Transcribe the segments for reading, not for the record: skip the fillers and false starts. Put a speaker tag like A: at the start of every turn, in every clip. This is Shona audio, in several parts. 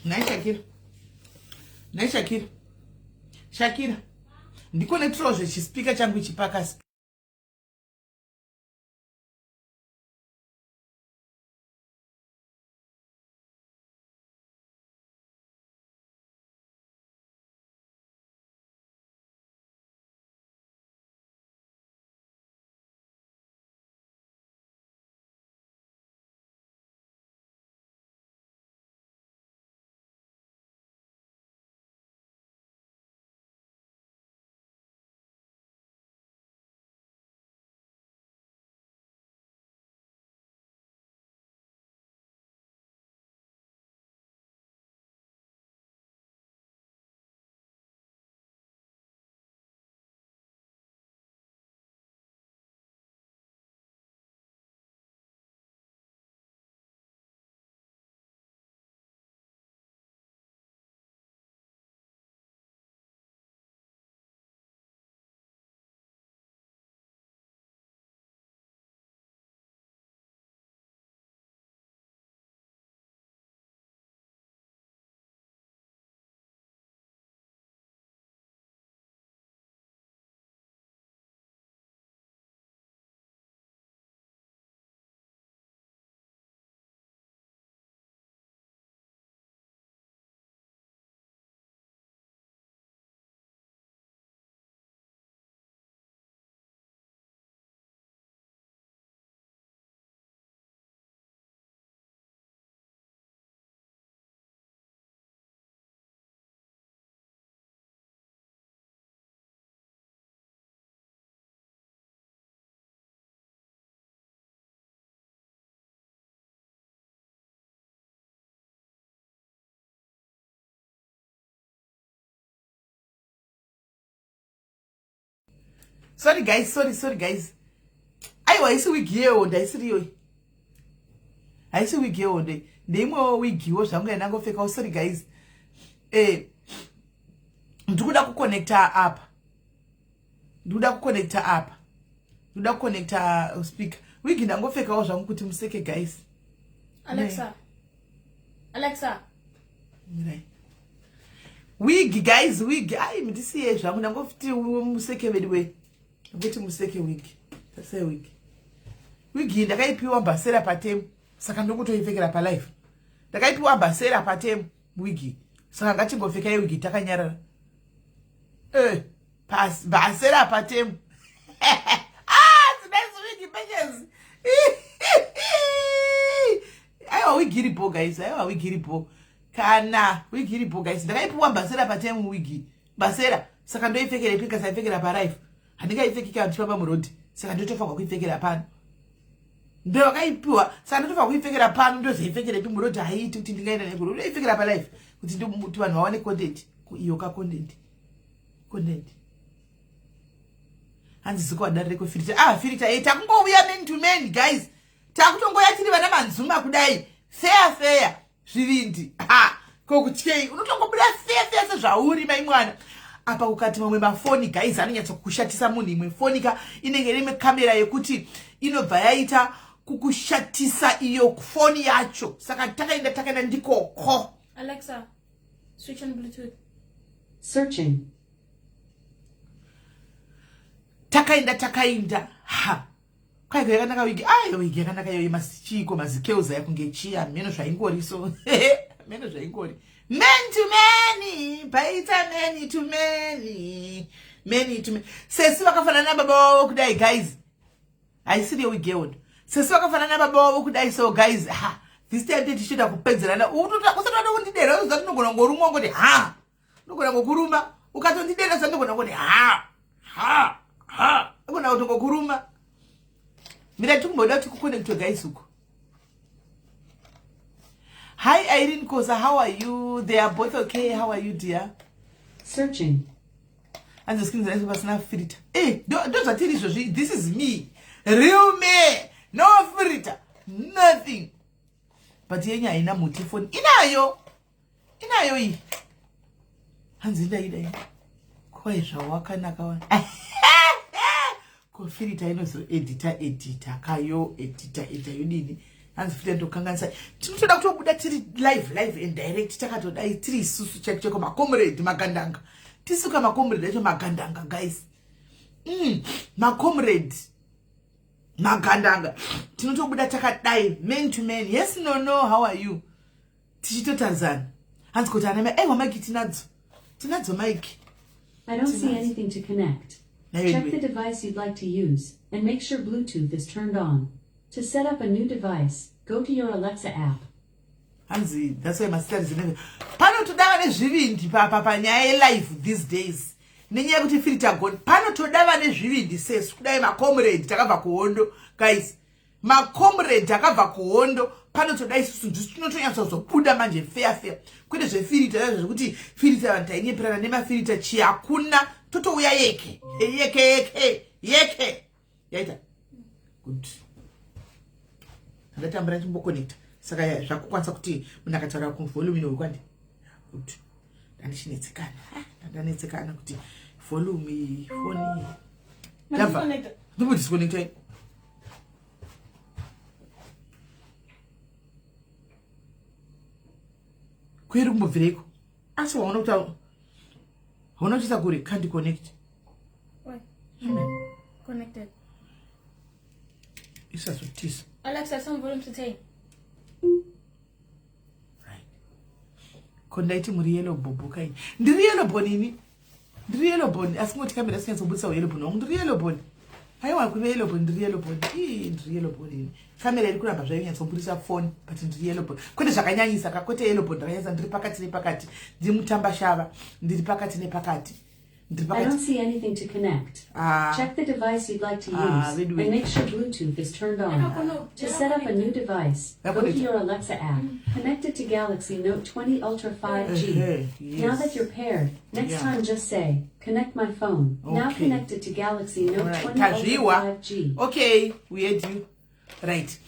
A: Nhai Shakira, nhai Shakira, Shakira, ndikonetirawo zvechispika changu ichi pakasi. Sorry guys, sorry, sorry guys. Aiwa, haisi wigi yehonde, haisiri iyoyi, haisi wigi yehonde, ndeimwewo wigiwo zvangu yandangopfekawo. Sorry guys, ndikuda kuconnecta apa, ndikuda kuconnecta apa, ndikuda kuconnecta speaker. Wigi ndangopfekawo zvangu kuti museke guys.
B: Alexa. Alexa.
A: Mirai. Wig guys, wig. Ai, ndisiye zvangu, ndangoti museke vedu we. Ndangoti museke wig. Tasai wig. Wig iyi ndakaipiwa mbasera patemu, saka ndokutoipfekera palife. Ndakaipiwa mbasera patemu wig. Saka ngatingopfekai wig takanyarara. Eh, pas mbasera patemu. Ah, it's nice wig patches. Aiwa, wig iripo guys, aiwa, wig iripo. Kana wig iripo guys, ndakaipiwa mbasera patemu wig. Mbasera, saka ndoipfekera ipi? Ndikasaipfekera palife, handingaipfeki kana ndichifamba murodhi, saka ndotofanirwa kuipfekera pano. Ndowakaipiwa, saka ndotofanirwa kuipfekera pano. Ndozoipfekera ipi murodhi? Haiiti kuti ndingaenda nekuro. Ndoipfekera palife kuti vanhu vawane content. Iyo ka content, content. Hanzi ziko wadarire kwefirita. Ah, firita, eh, takungouya man to man guys, takutongoya tiri vana manzuma kudai, fair fair, zvivindi. Ha, kokutyei? Unotongobuda fair fair sezvauri, mai mwana. Apa kukati mamwe mafoni guys anonyatsokushatisa munhu. Imwe foni ka inenge ine kamera yekuti inobva yaita kukushatisa iyo foni yacho. Saka takaenda, takaenda ndikoko.
B: Alexa, switch on Bluetooth.
C: Searching.
A: Takaenda, takaenda. Ha, kwaiko yakanaka wigi. Ayo wigi yakanaka iyoyi. Masichiko mazikeuza yakunge chiya meno zvaingori so, meno zvaingori. Man to many, paita many to many, many to many. Sesi vakafanana nababa vavo kudai guys, haisiri wigi yehondo. Sesi vakafanana nababa vavo kudai so guys, ha, this time tichitoita kupedzerana. Usati wada kundidera, uziva ndinogona ngorumwa ngoti ha, ndogona ngokuruma. Ukatondidera sa ndogona ngoti ha ha ha, ndogona kutongokuruma. Mira, tikumboda kuti kuconnectwe guys uko. Hi Irene Kosa, how are you? They are both okay. How are you, dear?
C: Searching.
A: Hanzi screen zaiso pasina filter. Eh, ndo zvatiri izvozvi. This is me, real me, no filter, nothing. But yenyu haina muti phone inayo, inayo iyi. Hanzi ndaida kwai zvawakanaka wa ko filter inozoedita edita kayo edita edita yodini. Hanzi futi ndokanganisa. Tinotoda kutobuda tiri live live and direct takatodai tiri isusu chaiko chaiko macomrade magandanga. Tisuka macomrade acho magandanga guys. Macomrade magandanga. Tinotobuda takadai man to man. Yes no no how are you? Tichitotarisana. Hanzi kuti ana mai aiwa Mike tinadzo. Tinadzo Mike.
C: I don't see anything to connect. Check the device you'd like to use and make sure Bluetooth is turned on. To set up a new device, go to your Alexa app.
A: Hanzi that's why masitari zinenge panotoda vane zvivindi papa panyaya yelife these days nenyaya yekuti filter gone panotoda vane zvivindi sesu kudai macomrade takabva kuhondo guys macomrade akabva kuhondo panotoda isusu ndisu tinotonyatsozobuda manje feya feya kwete zvefirita zvaizvo zvekuti firita vanhu tainyeperana nemafirita chii hakuna totouya yeke yeke yeke yeke yaita good ndatambura ndichimbokonekta saka zvakukwanisa kuti munhu akataura kuvolume inokwandi good ndandichinetsekana ndanetsekana kuti volume foni ndabva ndombodisconnecta kweri kumbobvireiko asi waona kuti hauna kuchiisa kure can't connect
B: Connected.
A: Isazotisa.
B: Alexa, some volume to 10.
A: Right. Ko ndaiti muri yellow bobo kai. Ndiri yellow bone ini. Ndiri yellow bone asi ngoti kamera sinyatsobudisa yellow bone wangu ndiri yellow bone. Aiwa kuve yellow bone ndiri yellow bone. Ii ndiri yellow bone ini. Kamera iri kuramba zvayo nyatsobudisa phone but ndiri yellow bone. Kwete zvakanyanyisa ka kwete yellow bone ndakanyanyisa ndiri pakati nepakati. Ndiri mutamba shava. Ndiri pakati nepakati.
C: I don't see anything to connect. Check the device you'd like to use and make sure Bluetooth is turned on. To set up a new device, go to your Alexa app, connect it to Galaxy Note 20 Ultra 5G.
A: Yes.
C: Now that you're paired, next time just say, connect my phone. Now connect it to Galaxy Note 20 Ultra 5G.
A: Okay, we heard you. Right.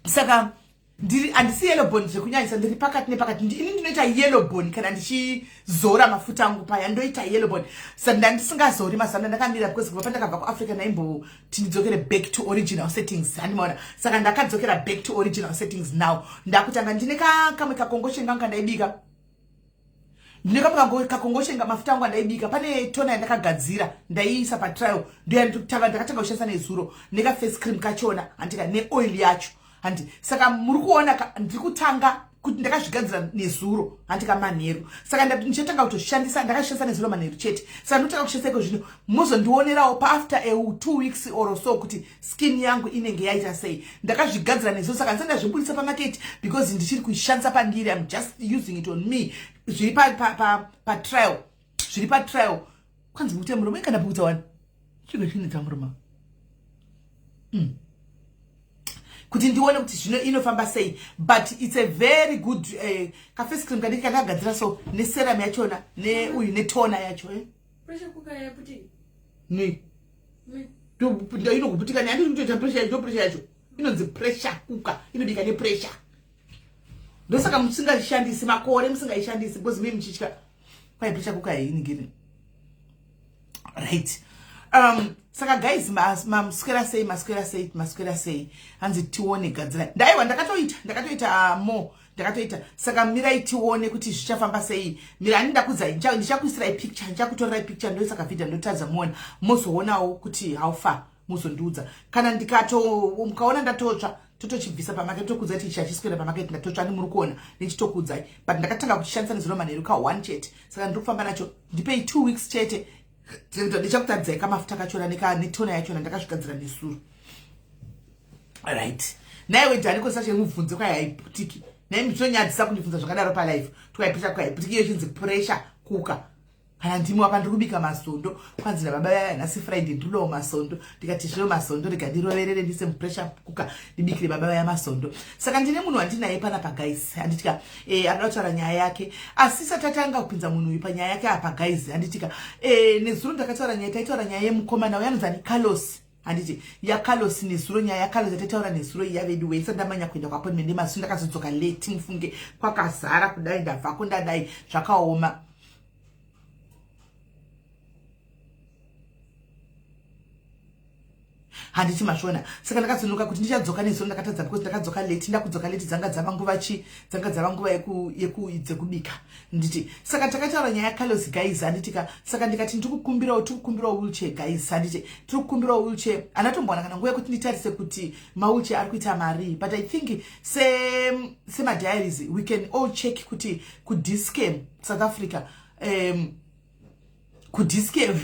A: Saka, ndiri handisi yellow bone zvekunyanyisa ndiri pakati nepakati ini ndinoita yellow bone kana ndichizora mafuta angu paya ndoita yellow bone sa ndandisingazori mazana ndakamira because kubva pandakabva kuafrica ndaimboti ndidzokere back to original settings handimaona saka ndakadzokera back to original settings now ndakutanga ndine kamwe kakongoshen kangu kandaibika ndine kamwe kakongoshenga mafuta angu andaibika pane tona yandakagadzira ndaiisa patrial ndoyandikutanga ndakatanga kushandisa nezuro nekaface cream kachona handika neoil yacho handi saka muri kuona ndiri kutanga kuti ndakazvigadzira nezuro handika manheru saka ndichatanga kutoshandisa ndakazvishandisa nezuro manheru chete saka ndotanga kushandisa iko zvino mozondionerawo paafter a 2 weeks or so kuti skin yangu inenge yaita sei ndakazvigadzira nezuro saka ndisati ndazvibudisa pamaketi because ndichiri kuishandisa pandiri im just using it on me zviri patrial zviri patrial kwanzi bukute muromo ikana bukutsa wani chiko chinetsa muromo Kuti ndione kuti zvino inofamba sei but it's a very good kaface cream kadiki kandakagadzira so neserum yachona neuyu netona yacho eh?
B: Pressure cooker yaputika.
A: Nei? Inokuputika nei? Handisi kutoita pressure yacho, pressure yacho. Inonzi pressure cooker, inobika nepressure. Ndosaka musingaishandisi makore musingaishandisi because mimi muchitya. Kwai pressure cooker hainingiri. Right. Saka guys maswera sei maswera sei maswera sei hanzi tione gadzira ndaiwa ndakatoita ndakatoita more ndakatoita saka mirai tione kuti zvichafamba sei mira ani ndakudzai ndichakuisirai picture ndichakutorerai picture ndoisa kavideo ndotadza muona mozoonawo kuti how far muzondiudza kana ndikato mukaona ndatotsva totochibvisa pamarket tokudzai kuti ichi hachiswera pamarket ndatotsva ani muri kuona nechitokudzai but ndakatanga kuchishandisa nezuro manheru ka 1 chete saka ndiri kufamba nacho ndipei 2 weeks chete ndichakutaridzai kamafuta kachona netona yachona ndakazvigadzira nesuru right naiwe dhani kosa chemubvunze kwai haiputiki nai muchitonyadzisa kundibvunza zvakadaro palife twaipusha kwai haiputiki iyo chinzi pressure kuka kana ndimi wapa ndiri kubika masondo kwanzi nababa vaya nhasi friday ndiridawo masondo ndikati zvino masondo rega ndiroverere ndise mupressure kuka ndibikire baba vaya masondo saka ndine munhu wandinaye panapa guys handitika anoda kutaura nyaya yake asi isati atanga kupinza munhu uyu panyaya yake apa guys handitika nezuro ndakataura nyaya taitaura nyaya yemukomana uyo anonzi ani Carlos handiti yaCarlos nezuro nyaya yaCarlos yataitaura nezuro iya vedu wei isati ndamanya kuenda kuappointment yemaziso ndakazodzoka late mufunge kwakazara kudai ndabvako ndadai zvakaoma Handiti mazviona? Saka ndakazonoka kuti ndichadzoka nezuro, ndakatadza because ndakadzoka late. Ndakudzoka late, dzanga dzava nguva chi dzanga dzava nguva dzekubika, nditi. Saka takataura nyaya yaCarlos, guys, handitika? Saka ndikati ndikukumbirawo, tikukumbirawo wheelchair, guys, handiti? Tiri kukumbirawo wheelchair. Handatombowana kana nguva yekuti nditarise kuti mawheelchair ari kuita mari, but I think semadiaries we can all check kuti kuDischem, South Africa, kuDischem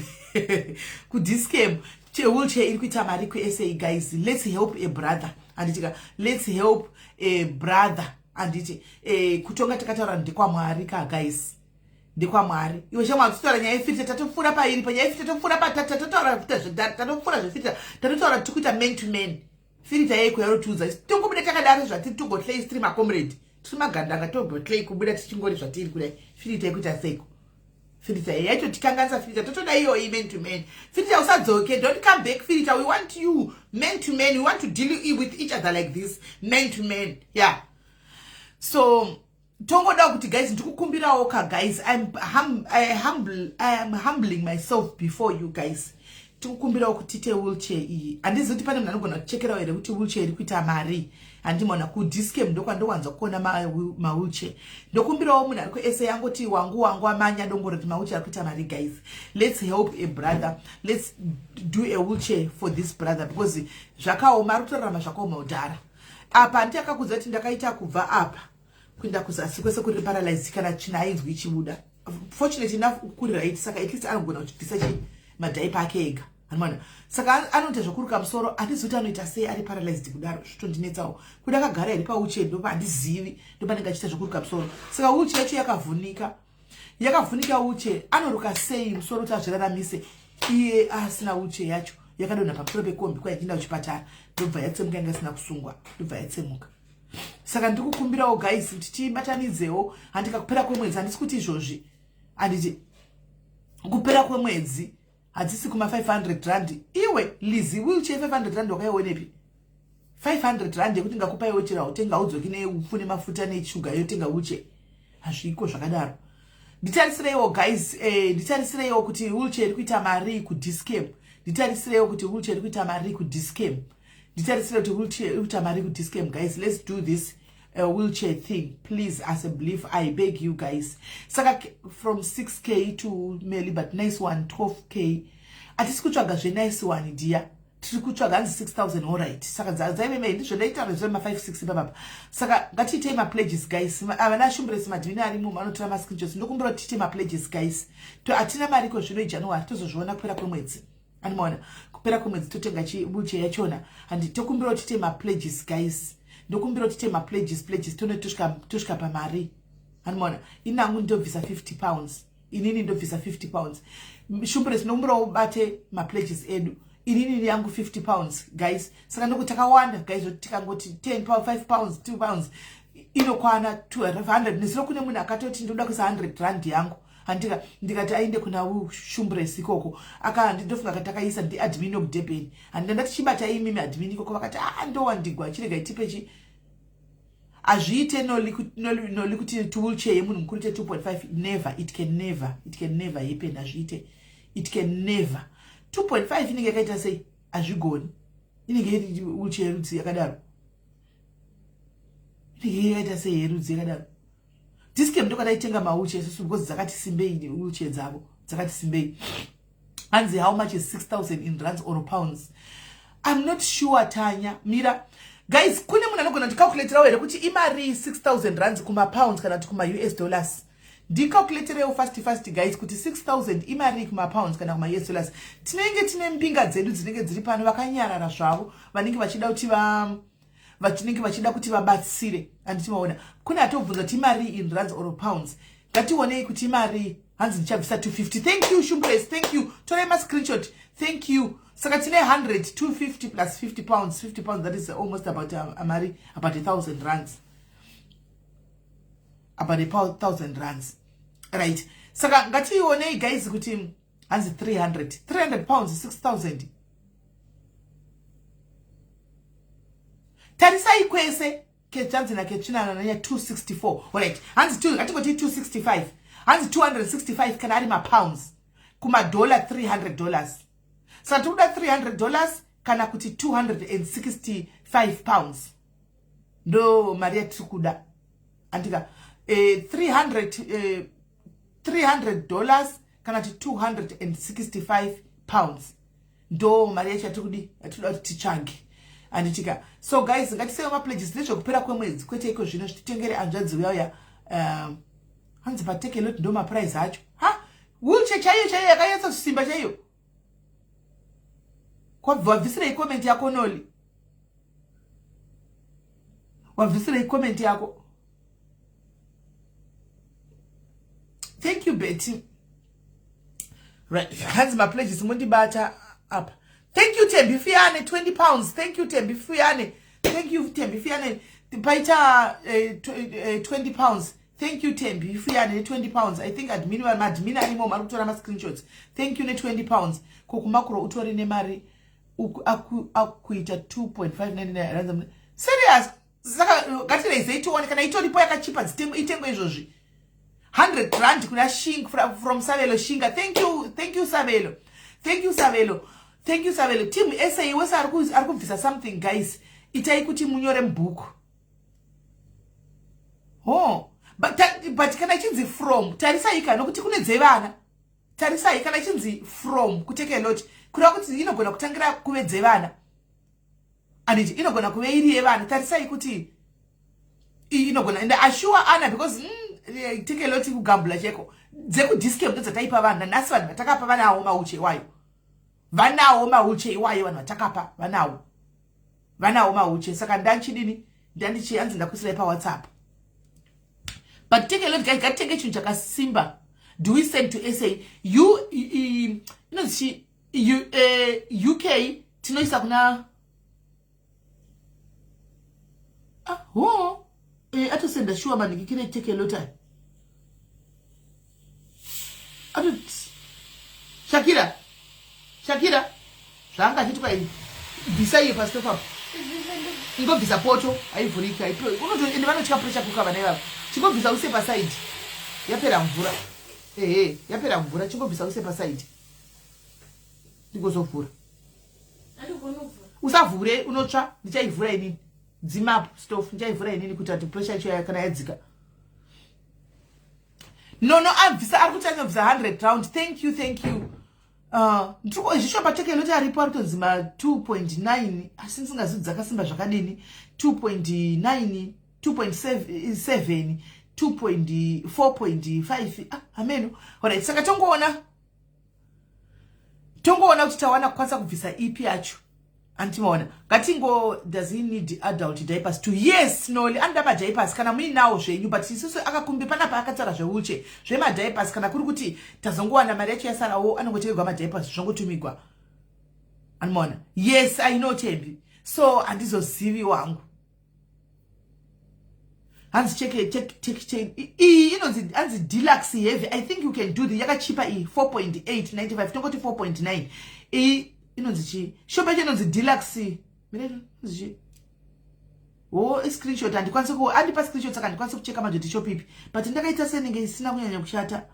A: wheelchair iri kuita mari kuSA. Guys, let's help a brother, handitika? Let's help a brother, handiti? Kutonga takataura ndekwamwari ka, guys, ndekwamwari. Iwe shamwari, titaura nyaya yefilter, tatopfuura pairi panyaya yefilter, tatopfuura, tatataura, tatopfuura zvefilter, tatotaura tiri kuita man to man. Filter yeiko yarotiudza? Tongobuda takadaro zvatiri, togotlei, tiri macomrade, tiri magandanga, togotlei kubuda tichingori zvatiri kudai. Filter yekuita seiko? Filter yacho tikanganisa filter, totoda iyoyi man to man. Filter, usadzoke, don't come back, filter. We want you man to man. We want to deal with each other like this, man to man, yeah. So tongoda kuti, guys, ndikukumbirawo ka, guys, I am humbling myself before you guys. Tikukumbirawo kuti tiite wheelchair iyi. Handizivi kuti pane munhu anogona kuchekerawo here kuti wheelchair iri kuita mari. Handimona kuDischem, ndokwandowanza kuona mawheelchair. Ndokumbirawo munhu ari kuSA angoti wangu wangu amanya dongoro kuti mawheelchair ari kuita mari. Guys, let's help a brother. Let's do a wheelchair for this brother because zvakaoma, ari kutorarama zvakaoma kudhara. Apa handiti akakudza kuti ndakaita kubva apa kuenda kuzasi kwese kuri paralyzed, kana tsvina ainzwi ichibuda. Fortunate enough kuri right, saka at least anogona kuchibvisa chi madiaper ake ega, anoona. Saka anoita zvokuruka musoro, handizivi kuti anoita sei ari paralyzed kudaro, zvitondinetsawo. Kuda akagara here pawheelchair, ndopa handizivi, ndopanenge achiita zvokuruka musoro. Saka wheelchair yacho yakavhunika, yakavhunika wheelchair. Anoruka sei musoro kuti azviraramise iye asina wheelchair yacho? Yakadonha pamusoro pekombi kwaichinda kuchipatara, ndobva yatsemuka, yanga isina kusungwa, ndobva yatsemuka. Saka ndiri kukumbirawo, guys, kuti tibatanidzewo, handika? Kupera kwemwedzi, handisi kuti izvozvi, handiti? Kupera kwemwedzi hadzisi kuma 500 rand. Iwe Lizi, wheelchair 500 rand wakaionepi? 500 rand yekuti ngakupai wheelchair, utenga udzoki neupfu nemafuta neshuga, yotenga wheelchair? Hazviko zvakadaro. Nditarisireiwo, guys, nditarisireiwo kuti wheelchair iri kuita mari kuDischem. Nditarisireiwo kuti wheelchair iri kuita mari kuDischem. Nditarisire kuti wheelchair iri kuita mari kuDischem. Guys, let's do this wheelchair thing, please. As a belief, I beg you guys. Saka from 6K to mely, but nice one 12K. Hatisi kutsvaga zvenice one, dear, tiri kutsvaga hanzi 6000. Alright, saka dzaive mei, ndizvo ndaitaura zvema 56 papapa. Saka ngatiitei mapledges, guys. Avana Shumburesi, madhimini arimo, vanotora mascreenshots. Ndokumbira kuti tiite mapledges, guys. Hatina mariko zvino, iJanuary, tozozviona kupera kwemwedzi. Animaona, kupera kwemwedzi totenga chiwheelchair yachona, handi? Tokumbira kuti tiite mapledges, guys. Ndokumbira kuti tiite mapledges, pledges, tone tosvika pamari. Animaona, inangu ndobvisa £50, inini ndobvisa £50. Shumburesi, ndokumbirawo ubate mapledges edu. Inini yangu £50, guys. Saka ndokuti takawanda, guys, kuti tikangoti 10, £5, £2 inokwana 200. Nezuro kune munhu akatoti ndoda kuisa 100 rand yangu, handika? Ndikati aende kuna Shumburesi ikoko. Ndofunga kati akaisa ndiadmin wekuDurban, handina. Ndati chibatai imimi admin ikoko, vakati a ndowandigwa, chirega itipe chi. Hazviite noli kuti wheelchair yemunhu mukuru ite 2.5. Never, it can never, it can never happen. Hazviite, it can never. 2.5 inenge yakaita sei? Hazvigoni. Inenge iri wheelchair yerudzi yakadaro, inenge yakaita sei yerudzi yakadaro? Dischem ndokadaitenga mawheelchair isusu because dzakati simbei, wheelchair dzavo dzakati simbei. Hanzi how much is 6000 in rands or pounds? I'm not sure, Tanya. Mira, guys, kune munhu anogona ndicalculaterawo here kuti imari 6000 rands kumapounds kana kuti kuma-US dollars? Ndicalculaterewo fast fast, guys, kuti 6000 imari kumapounds kana kuma-US dollars. Tinenge tine mbinga dzedu dzinenge dziri pano, vakanyarara zvavo, vanenge vachida kuti va vachinenge vachida kuti vabatsire, handiti maona? Kune atobvunza kuti imari in rands or pounds. Ngationei kuti imari. Hanzi ndichabvisa 250. Thank you, Shumbres, thank you. Torai mascreenshot. Thank you. Saka tine 100, 250 plus £50, £50, that is almost about mari about 1000 rands, about 1000 rands, right? Saka ngationei, guys, kuti hanzi 300, £300, 6000. Tarisai kwese kechanzi naketsvinana nanya 264. Alright, hanzi ngatingoti 265. Hanzi 265 kana ari mapounds, kumadollar $300. Saka tiri kuda $300. kana kuti 265 pounds ndo mari yatiri kuda andika eh, 300 eh, 300 dollars kana kuti 265 pounds ndo mari yacho yatiri kudi yatinoda kuti titsvage anditika so guys ngatiseiwo mapledges nezvekupera kwemwedzi kwete iko zvino zvititengere hanzvadzi uya uya um, hanzi patekelot ndo maprice acho ha wheelchair chaiyo chaiyo yakanyatsa kusimba chaiyo kwabva wabvisirei comment yako noli wabvisirei comment yako thank you betty right hanzi mapledges mondibata apa thank you tembi fiyane 20 pounds thank you tembi fiyane thank you tembi fiyane paita eh, 20 eh, pounds thank you tembi fiyane ne 20 pounds i think admin madmin arimo mari kutora mascreenshots thank you ne 20 pounds ko kumakuro utori nemari akuita 2.599 rands serious saka ngatireizei tione kana itoripo yakachipa itengwe izvozvi 100 rand kuna shing from savelo shinga thank you thank you savelo thank you savelo thank you savelo team sa wese ari kubvisa something guys itai kuti munyore mubhuku ho but, but kana ichinzi from tarisai ka nokuti kune dzevana tarisai kana ichinzi from kuteke lot kureva kuti inogona kutangira kuve dzevana anditi inogona kuve iri yevana tarisai kuti inogona ende ashuwa ana because mm, take a lot kugambula cheko dzekudiscam ndodzataipa vanhu nanhasi vanhu vatakapa vanawo mauche iwayo vanawo mauche iwayo vanhu vatakapa vanawo vanawo mauche saka ndanchidini ndandichi anzi ndakuisirai pawhatsapp but take a lot guys ngatitenge chinhu chakasimba do we send to sa u inonzi uk tinoisa kuna ah, ho eh, atosenda shuwa manhikikire take a lot ayo ato shakira shakira zvaanga achiitwa ini bvisa iye pasi tofapo ingobvisa poto haivhuriki ende vanotya pressure kuka vana ivavo chingobvisa use pasaidi yapera mvura ehe yapera mvura chingobvisa use pasaidi ndigozovhura usavhure unotsva ndichaivhura inini dzimap stove ndichaivhura inini kuita kuti pressure yacho kana yadzika nono abvisa ari kuti anobvisa 100 round thank you thank you uh, zvisho pateke inoti aripo ari kutonzi ma 2.9 asi ndisingazivi dzakasimba zvakadini 2.9 2.7 2.4.5 ah, ameno orit saka tongoona tongoona kuti tawana kukwanisa kubvisa ipi yacho andimaona ngatingo does he need adult diapers to yes noli anoda madiapers kana muinawo zvenyu but isusu akakumbi panapa akataura zvewheelchair zvemadiapers kana kuri kuti tazongowana mari yacho yasarawo anongotengerwa madiapers zvongotumigwa andimaona yes i know tembi so handizozivi wangu hanzi cheke check check check iyi inonzi hanzi deluxe heavy i think you can do the yakachipa iyi 4.895 tongoti 4.9 iyi inonzi chii shop yacho inonzi deluxe mire inonzi chii wo oh, screenshot handikwanisi ku andipa screenshot saka handikwanisi kucheka manje kuti shop ipi but ndakaita senenge isina kunyanya kushata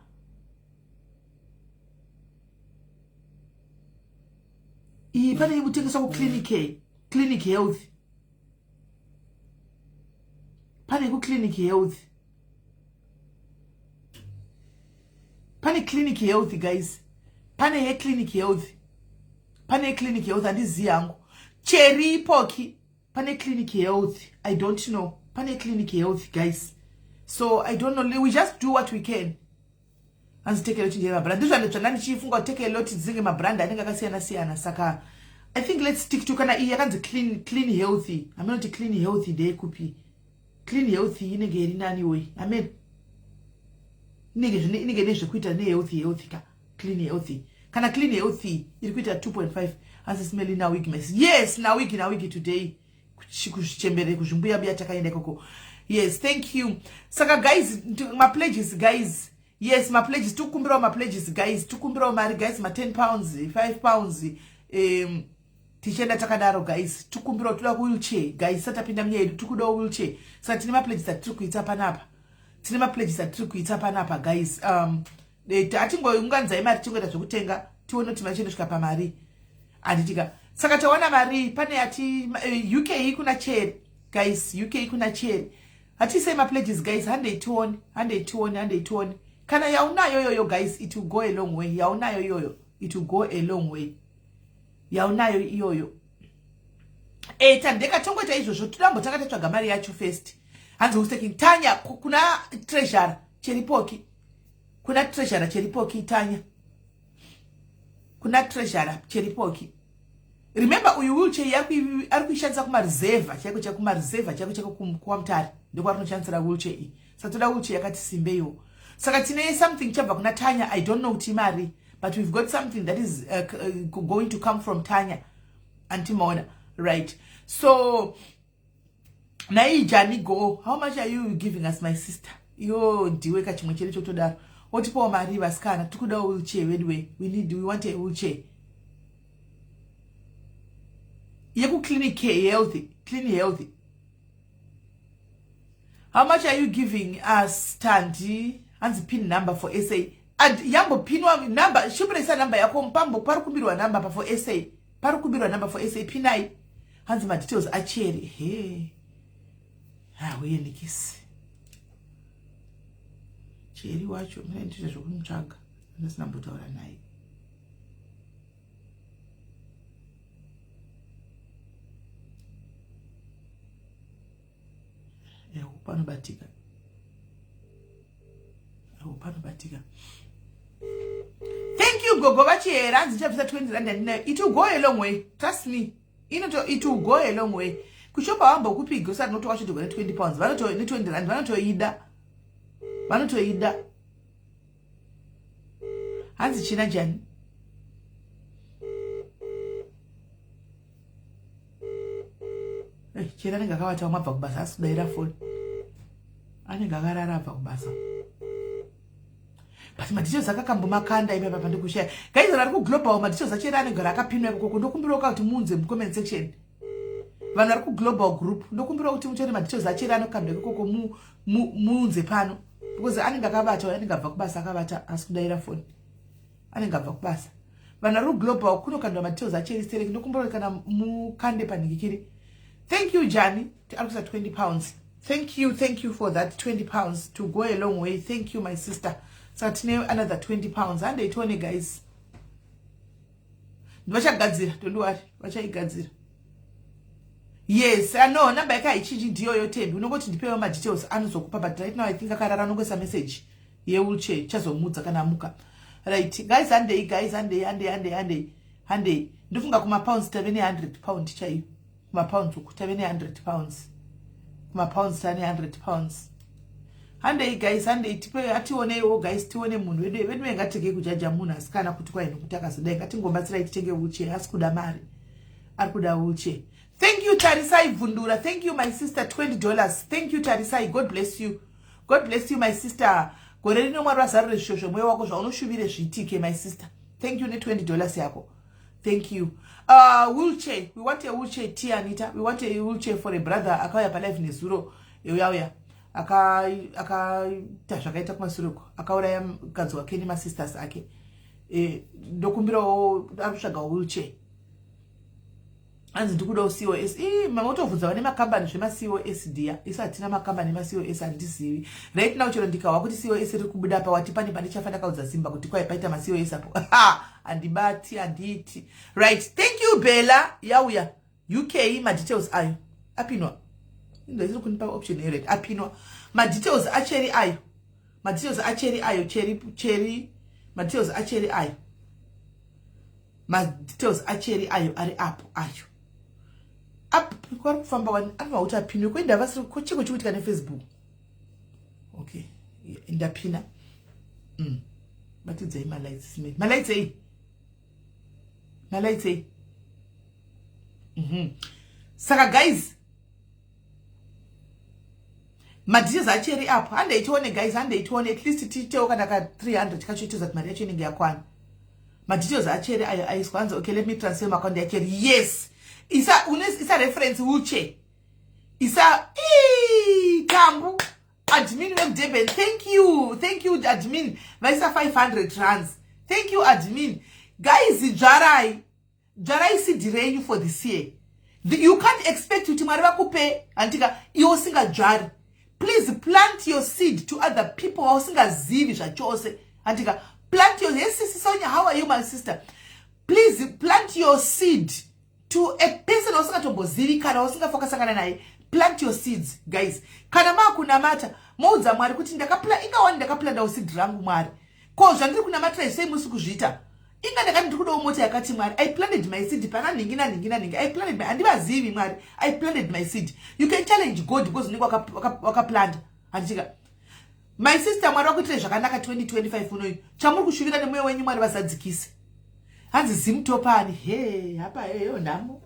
A: iyi pane ikutengeswa kuclinic clinic health pane kuclinic health pane clinic health guys pane yeclinic health pane yeclinic health handizivi hangu cheri poki pane clinic health i don't know pane clinic health guys so i don't know we just do what we can hanzi take a lot ndiye mabrand ndizvo zvanda ndichifunga kuti take a lot dzinenge mabrand anenge akasiyana siyana saka i think let's stick to kana iyi yakanzi clean, clean healthy hameno kuti clean healthy ndeyekupi clean healthy inenge iri nani wei amen inenge zvine inenge nezvekuita nehealthy healthy ka clean healthy kana clean healthy iri kuita 2.5 hanzi smelly nawig mess yes nawig nawig today kuzvichembere kuzvimbuya buya takaenda ikoko yes thank you saka guys mapledges guys yes mapledges tikukumbirawo mapledges guys tikukumbirawo mari guys ma10 pounds 5 pounds um, tichienda takadaro guys tikukumbirawo toda kuwheelchair guys satapinda munyaya yedu tikudawo wheelchair saka tine mapledges atiri kuita panapa tine mapledges atiri kuita panapa guys um, eh, atingounganidzai mari tingoita zvekutenga tione kuti mari chiendosvika pamari handitika Saka tawana mari pane yati UK kuna Cherry. Guys, UK kuna Cherry. Hatiisei mapledges guys, handei tione, handei tione, handei tione. Kana yaunayo yoyo guys, it will go a long way. Yaunayo yoyo, it will go a long way. Yaunayo iyoyo. Eh, tandeka tongoita izvozvo, tudambo takatatsvaga mari yacho first. Hanzi who's taking Tanya kuna treasurer Cheripoki. Kuna treasurer Cheripoki Tanya. Kuna treasurer Cheripoki. Remember uyu wheelchair yako ari kuishandisa kumareserva chaiko chaiko kumareserva chaiko chaiko kwaMutare ndokwaarinoshandisira wheelchair iyi. Saka toda wheelchair yakati simbeiwo. Saka tine something chabva kuna Tanya, I don't know kuti imari, but we've got something that is going to come from Tanya. Antimaona, right? So naijani go, how much are you giving us my sister? Iyo ndiwe kachimwe chedu chotodaro. Otipawo mari vasikana, tikuda wheelchair weduwe. We want a wheelchair. Yekuclinic healthy, clean healthy. How much are you giving us Tandi? Hanzi pin number for SA. And yambopinwa number, shipuresa number yako mpambo pari kumbirwa number pa for SA. Pari kumbirwa number for SA pinai. Hanzi ma details acheri. He. Ha, uye nikisi. Cheri wacho mune ndizvo zvokumutsvaga. Ndisina mbotaura naye. Panobatika. Panobatika. Thank you gogo vachihera hanzi ndichabvisa 20 rand andinayo. It will go a long way. Trust me. It will go a long way. Kushopa wambokupi grocery noto wacho ne 20 pounds. Vanoto ne 20 rand vanotoida. Vanotoida. Hanzi china jani. Chera anenge akavata mabva kubasa asi kudaira foni. Anenge akarara abva kubasa. But madetails akakambomakanda ipapa pandikushaya. Guys vari kuglobal madetails achera anogara akapinwa ikoko. Ndokumbirawo kuti muunze mucomment section. Vanhu vari kuglobal group ndokumbirawo kuti mutore madetails achera anokandwa ikoko muunze pano. Because anenge akavata, anenge abva kubasa akavata asi kudaira foni. Anenge abva kubasa. Vanhu vari kuglobal kunokandwa madetails acheri stereki. Ndokumbirawo kuti kana mukande panhikikiri. Thank you Jani, ari kuisa 20 pounds. Thank you, thank you for that 20 pounds to go a long way. Thank you my sister. Saka tine another 20 pounds. Handei tione guys. Vachagadzira, don't worry, vachaigadzira. Yes, I know number yake haichinji ndiyoyo Tembi. Unongoti ndipewo madetails anozokupa, but right now I think akarara anongoisa message yewheelchair chazomudza kana amuka. Right, guys handei guys, handei handei handei handei. Handei. Ndofunga kuma pounds tave ne 100 pound chaiyo. Kuma pounds uku tave ne 100 pounds. Kuma pounds tave ne 100 pounds. Handei guys, handei tipe ationeiwo guys, tione munhu wedu. Vedu ngatirege kujaja munhu asikana kuti kwai nokuti akazodai. Ngatingobatsirai titenge wheelchair, asi kuda mari. Ari kuda wheelchair. Thank you Tarisai Vundura. Thank you my sister, $20. Thank you Tarisai. God bless you. God bless you my sister. Gore rino Mwari vazarure zvishosho mwoyo wako zvaunoshuvire zviitike my sister. Thank you ne $20 yako. Thank you. Wheelchair. We want a wheelchair, Tia Anita. We want a wheelchair for a brother akauya pa live nezuro. Uyauya. Akaita zvakaita kumasure uko. Akauraya mukadzi wake nemasisters ake. Ndokumbirawo ari kutsvaga wheelchair. Hanzi ndikudawo COS. Mama utovhunza vane makambani zvema-COS dia. Isu hatina makambani ema-COS, handizivi. Right now chero ndikahwa kuti COS riri kubuda pa wati pane pandichafa ndakaudza Simba kuti kwai paita ma-COS apo. Handibati, handiiti. Right, thank you Bella. Yauya. UK madetails ayo. Apinwa. Ndoisiri kunipa option here. Apinwa. Madetails acheri ayo. Madetails acheri ayo. Cheri, cheri. Madetails acheri ayo. Madetails acheri ayo ari apo ayo. Kwari kufamba wani anova kuti apinwe kuenda vasiri chiko chikuitika neFacebook. Okay, ndapina. Batidzai malights. Malights ei? Malights ei? Saka guys, madetails acheri apo. Handei tione guys, handei tione. At least tiitewo kana ka 300 kacho itoza kuti mari yacho inenge yakwana. Madetails acheri ayo aiswa. Hanzi okay, let me transfer maakaunti acheri. Yes. Isa isa reference wheelchair. Isa kambu admin wekudurban. Thank you. Thank you admin. Vaisa 500 rands. Thank you admin. Guys, dzvarai. Dzvarai seed renyu for this year. You can't expect kuti Mwari vakupe, handika, iwe usingadzvari. Please plant your seed to other people vausingazivi zvachose, handika. Plant your, yes, Sisi Sonya, how are you, my sister? Please plant your seed to a person wausingatombozivika kana wausingafakasangana naye. Plant your seeds, guys. Kana maakunamata, moudza Mwari kuti ingawani ndakaplantawo seed rangu, Mwari. Ko zvandiri kunamatira sei musi kuzviita? Inga ndakati ndiri kudawo mota yakati, Mwari. I planted my seed pana nhingi nanhingi nanhingi. I planted my, handivazivi, Mwari. I planted my seed. You can challenge God because unenge wakaplanta, handitika? My sister, Mwari vakuitirai zvakanaka 2025 unoyu. Chamuri kushuvira nemwoyo wenyu, Mwari vazadzikise. Hanzi zimutopani he hapa, heyo nhamo,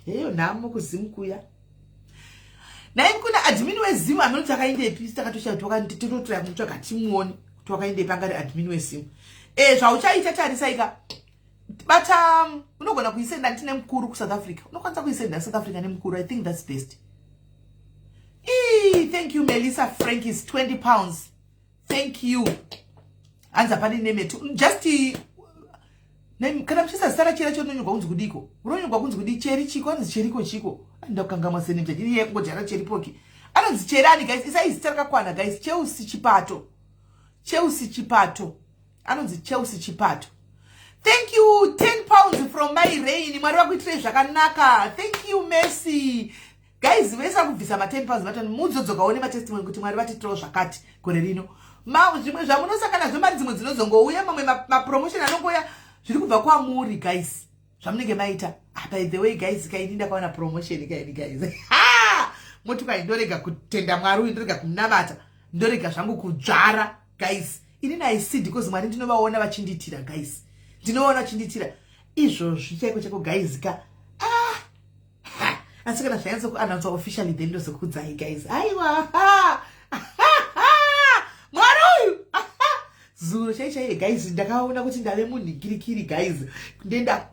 A: heyo nhamo kuZimu kuya. Nai kuna admin weZimu, aminoti akaendepi? Takatoshaya, tototraya kumutsvaga, timuoni kuti wakaendepi. Angari admin weZimu. Zvauchaita, tarisaika, bata, unogona kuisenda ndine mukuru kuSouth Africa. Unokwanisa kuisenda South Africa nemukuru. I think that's best. Ee, thank you, Melissa Frankis, £20, thank you. Hanzi hapane nemetu, just kana muchisa zita rachera racho rinonyorwa kunzi kudiko? Rinonyorwa kunzi kudi? Cheri chiko? Anonzi cheriko chiko? Anoda kukangamwa surname chacho. Iye kungojara Cheripoki. Anonzi Cherani, guys. Isai zita rakakwana, guys. Cheusi Chipato, Cheusi Chipato, anonzi Cheusi Chipato. Thank you, £10 from My Rain. Mwari vakuitirei zvakanaka. Thank you, Mercy. Guys, vese vakubvisa ma10 pounds, vatoni mudzodzokawo nematestimony kuti Mwari vatitirawo zvakati gore rino. Zvimwe zvamunosangana nazvo, mari dzimwe dzinozongouya, mamwe mapromotion anongouya, zviri kubva kwamuri, guys, zvamunenge maita. Ah, by the way, guys, kaini ndakawana promotion kaini, guys. Moti kwai ndorega kutenda Mwari uyu, ndorega kumunamata, ndorega zvangu kudzvara, guys. Inini I see because Mwari ndinovaona vachindiitira, guys, ndinovaona vachindiitira izvozvi chaiko chaiko, guys ka. Ah! Asi kana zvanyatso kuannounce officially, then ndozokudzai, guys. Aiwa, Mwari uyu, zuro chai chaiye, guys, ndakaona kuti ndave munhikirikiri, guys.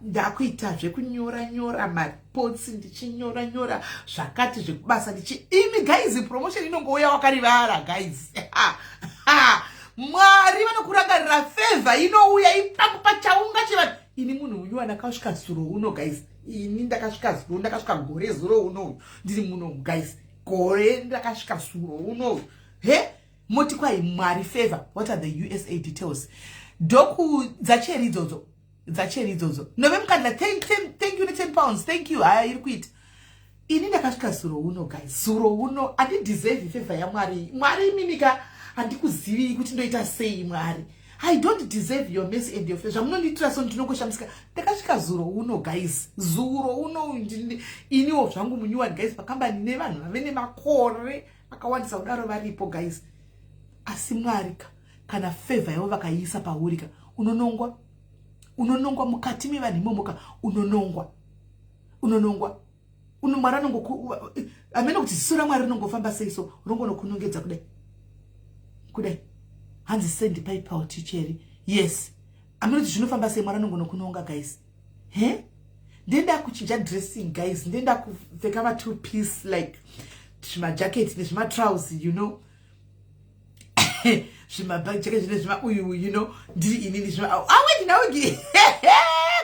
A: Ndakuita zvekunyora nyora mareports, ndichinyora nyora zvakati zvekubasa, ndichi, imi guys, promotion inongouya wakarivara, guys. Mwari vanokurangarira, favor inouya ipapo pachaunga chevanhu. Ini munhu uyu ndakasvika zuro uno, guys. Ini ndakasvika zuro, ndakasvika gore zuro unoyu ndiri muno, guys. Gore ndakasvika zuro unoyu. He, moti kwai Mwari favor. What are the USA details? Doku dzacheri idzodzo, dzacheri idzodzo. Nove mukandla, thank you ne10 pounds, thank you. Haya, iri kuita. Ini ndakasvika zuro uno, guys, zuro uno. Handideserve favor yaMwari. Mwari imimika, handikuzivi kuti ndoita sei. Mwari, I don't deserve your mercy and your favor. Zvamunondiitira so, ndinongoshamisika. Ndakasvika zuro uno, guys, zuro uno. Iniwo zvangu munyuwani, guys, pakambani nevanhu vave nemakore akawandisa kudaro varipo, guys. Asi Mwari ka, kana favor yavo vakaiisa pauri ka, unonongwa, unonongwa mukati mevanhu imomo ka. Unonongwa, unonongwa. Mwari anongo, amene kuti ziso raMwari rinongofamba sei so, rongonokunongedza kudai kudai. Hanzi send PayPal ticheri. Yes, amene kuti zvinofamba sei, Mwari anongonokunonga, guys. He, ndenda kuchinja dressing, guys. Ndenda kupfeka ma2 piece, like zvimajacket nezvimatrousers, zvimajacket zvine zvima uyu, ndiri inini zvima awegi nawegi,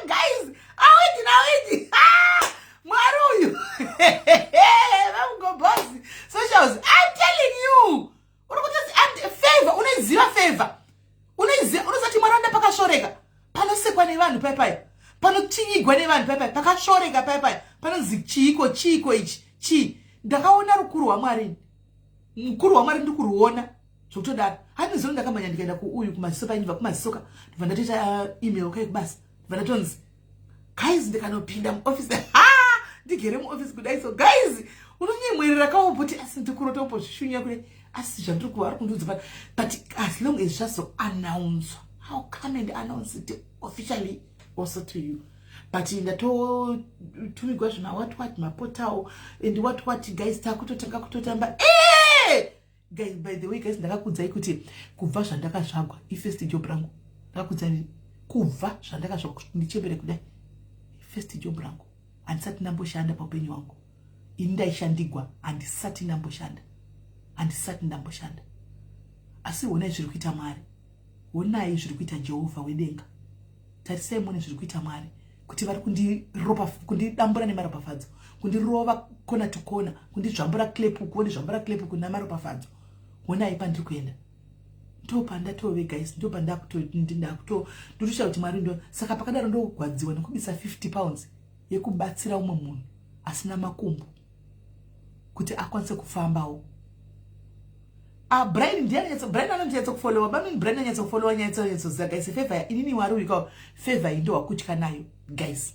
A: guys, awegi nawegi. Mwari uyu, vamugobosi socials, I'm telling you, uri kuti favor, unoiziva favor, unoiziva, unozati Mwari wanda pakashoreka, panosekwa nevanhu paipai, panochinyigwa nevanhu paipai, pakashoreka paipai, panonzi chiiko, chiiko ichi, chii? Ndakaona rukuru hwaMwari, mukuru hwaMwari ndikuruona zvokutodaro. Handizoni ndakamhanya ndikaenda kuuyu kumaziso, paindibva kumazisoka, ndibva ndatoita email kai kubasa, ndibva ndatonzi, guys, ndikanopinda muofisi, ha, ndigere muofisi kudai so, guys, unonyemwerera kawomboti asi ndikurotombozvishunya kudai, asi zvandiri kuva ari kundiudza. But as long as zvazoannounzwa, how come and announce it officially also to you. But ndatotumigwa zvima what what, maportal and what what, guys. Takutotanga kutotamba. Eh! Guys, by the way, guys, ndakakudzai kuti kubva zvandakazvagwa, ifirst job rangu. Ndakakudzai kubva zvandakazvagwa kuti ndichembere kudai, first job rangu. Handisati ndamboshanda paupenyu hwangu. Ini ndaishandigwa, handisati ndamboshanda, handisati ndamboshanda. Asi honai zviri kuita Mwari, honai zviri kuita Jehovha wedenga. Tarisai muone zviri kuita Mwari. Kuti vari kundiropa, kundidambura nemaropafadzo, kundirova kona to kona, kundizvambura clap uku, wondizvambura clap uku namaropafadzo. Honai pandiri kuenda, ndopandatove, guys, ndopandakuto ndotoshaya kuti Mwari ndo. Saka pakadaro ndogwadziwa nekubisa £50 yekubatsira umwe munhu asina makumbo kuti akwanise kufambawo. Ah, Brian ndiye, Brian anondiyatsa kufollowa bamini. Brian anyatsa kufollowa nyatsoziva, guys. Favor inini wari uika favor iyi ndowakutya nayo, guys.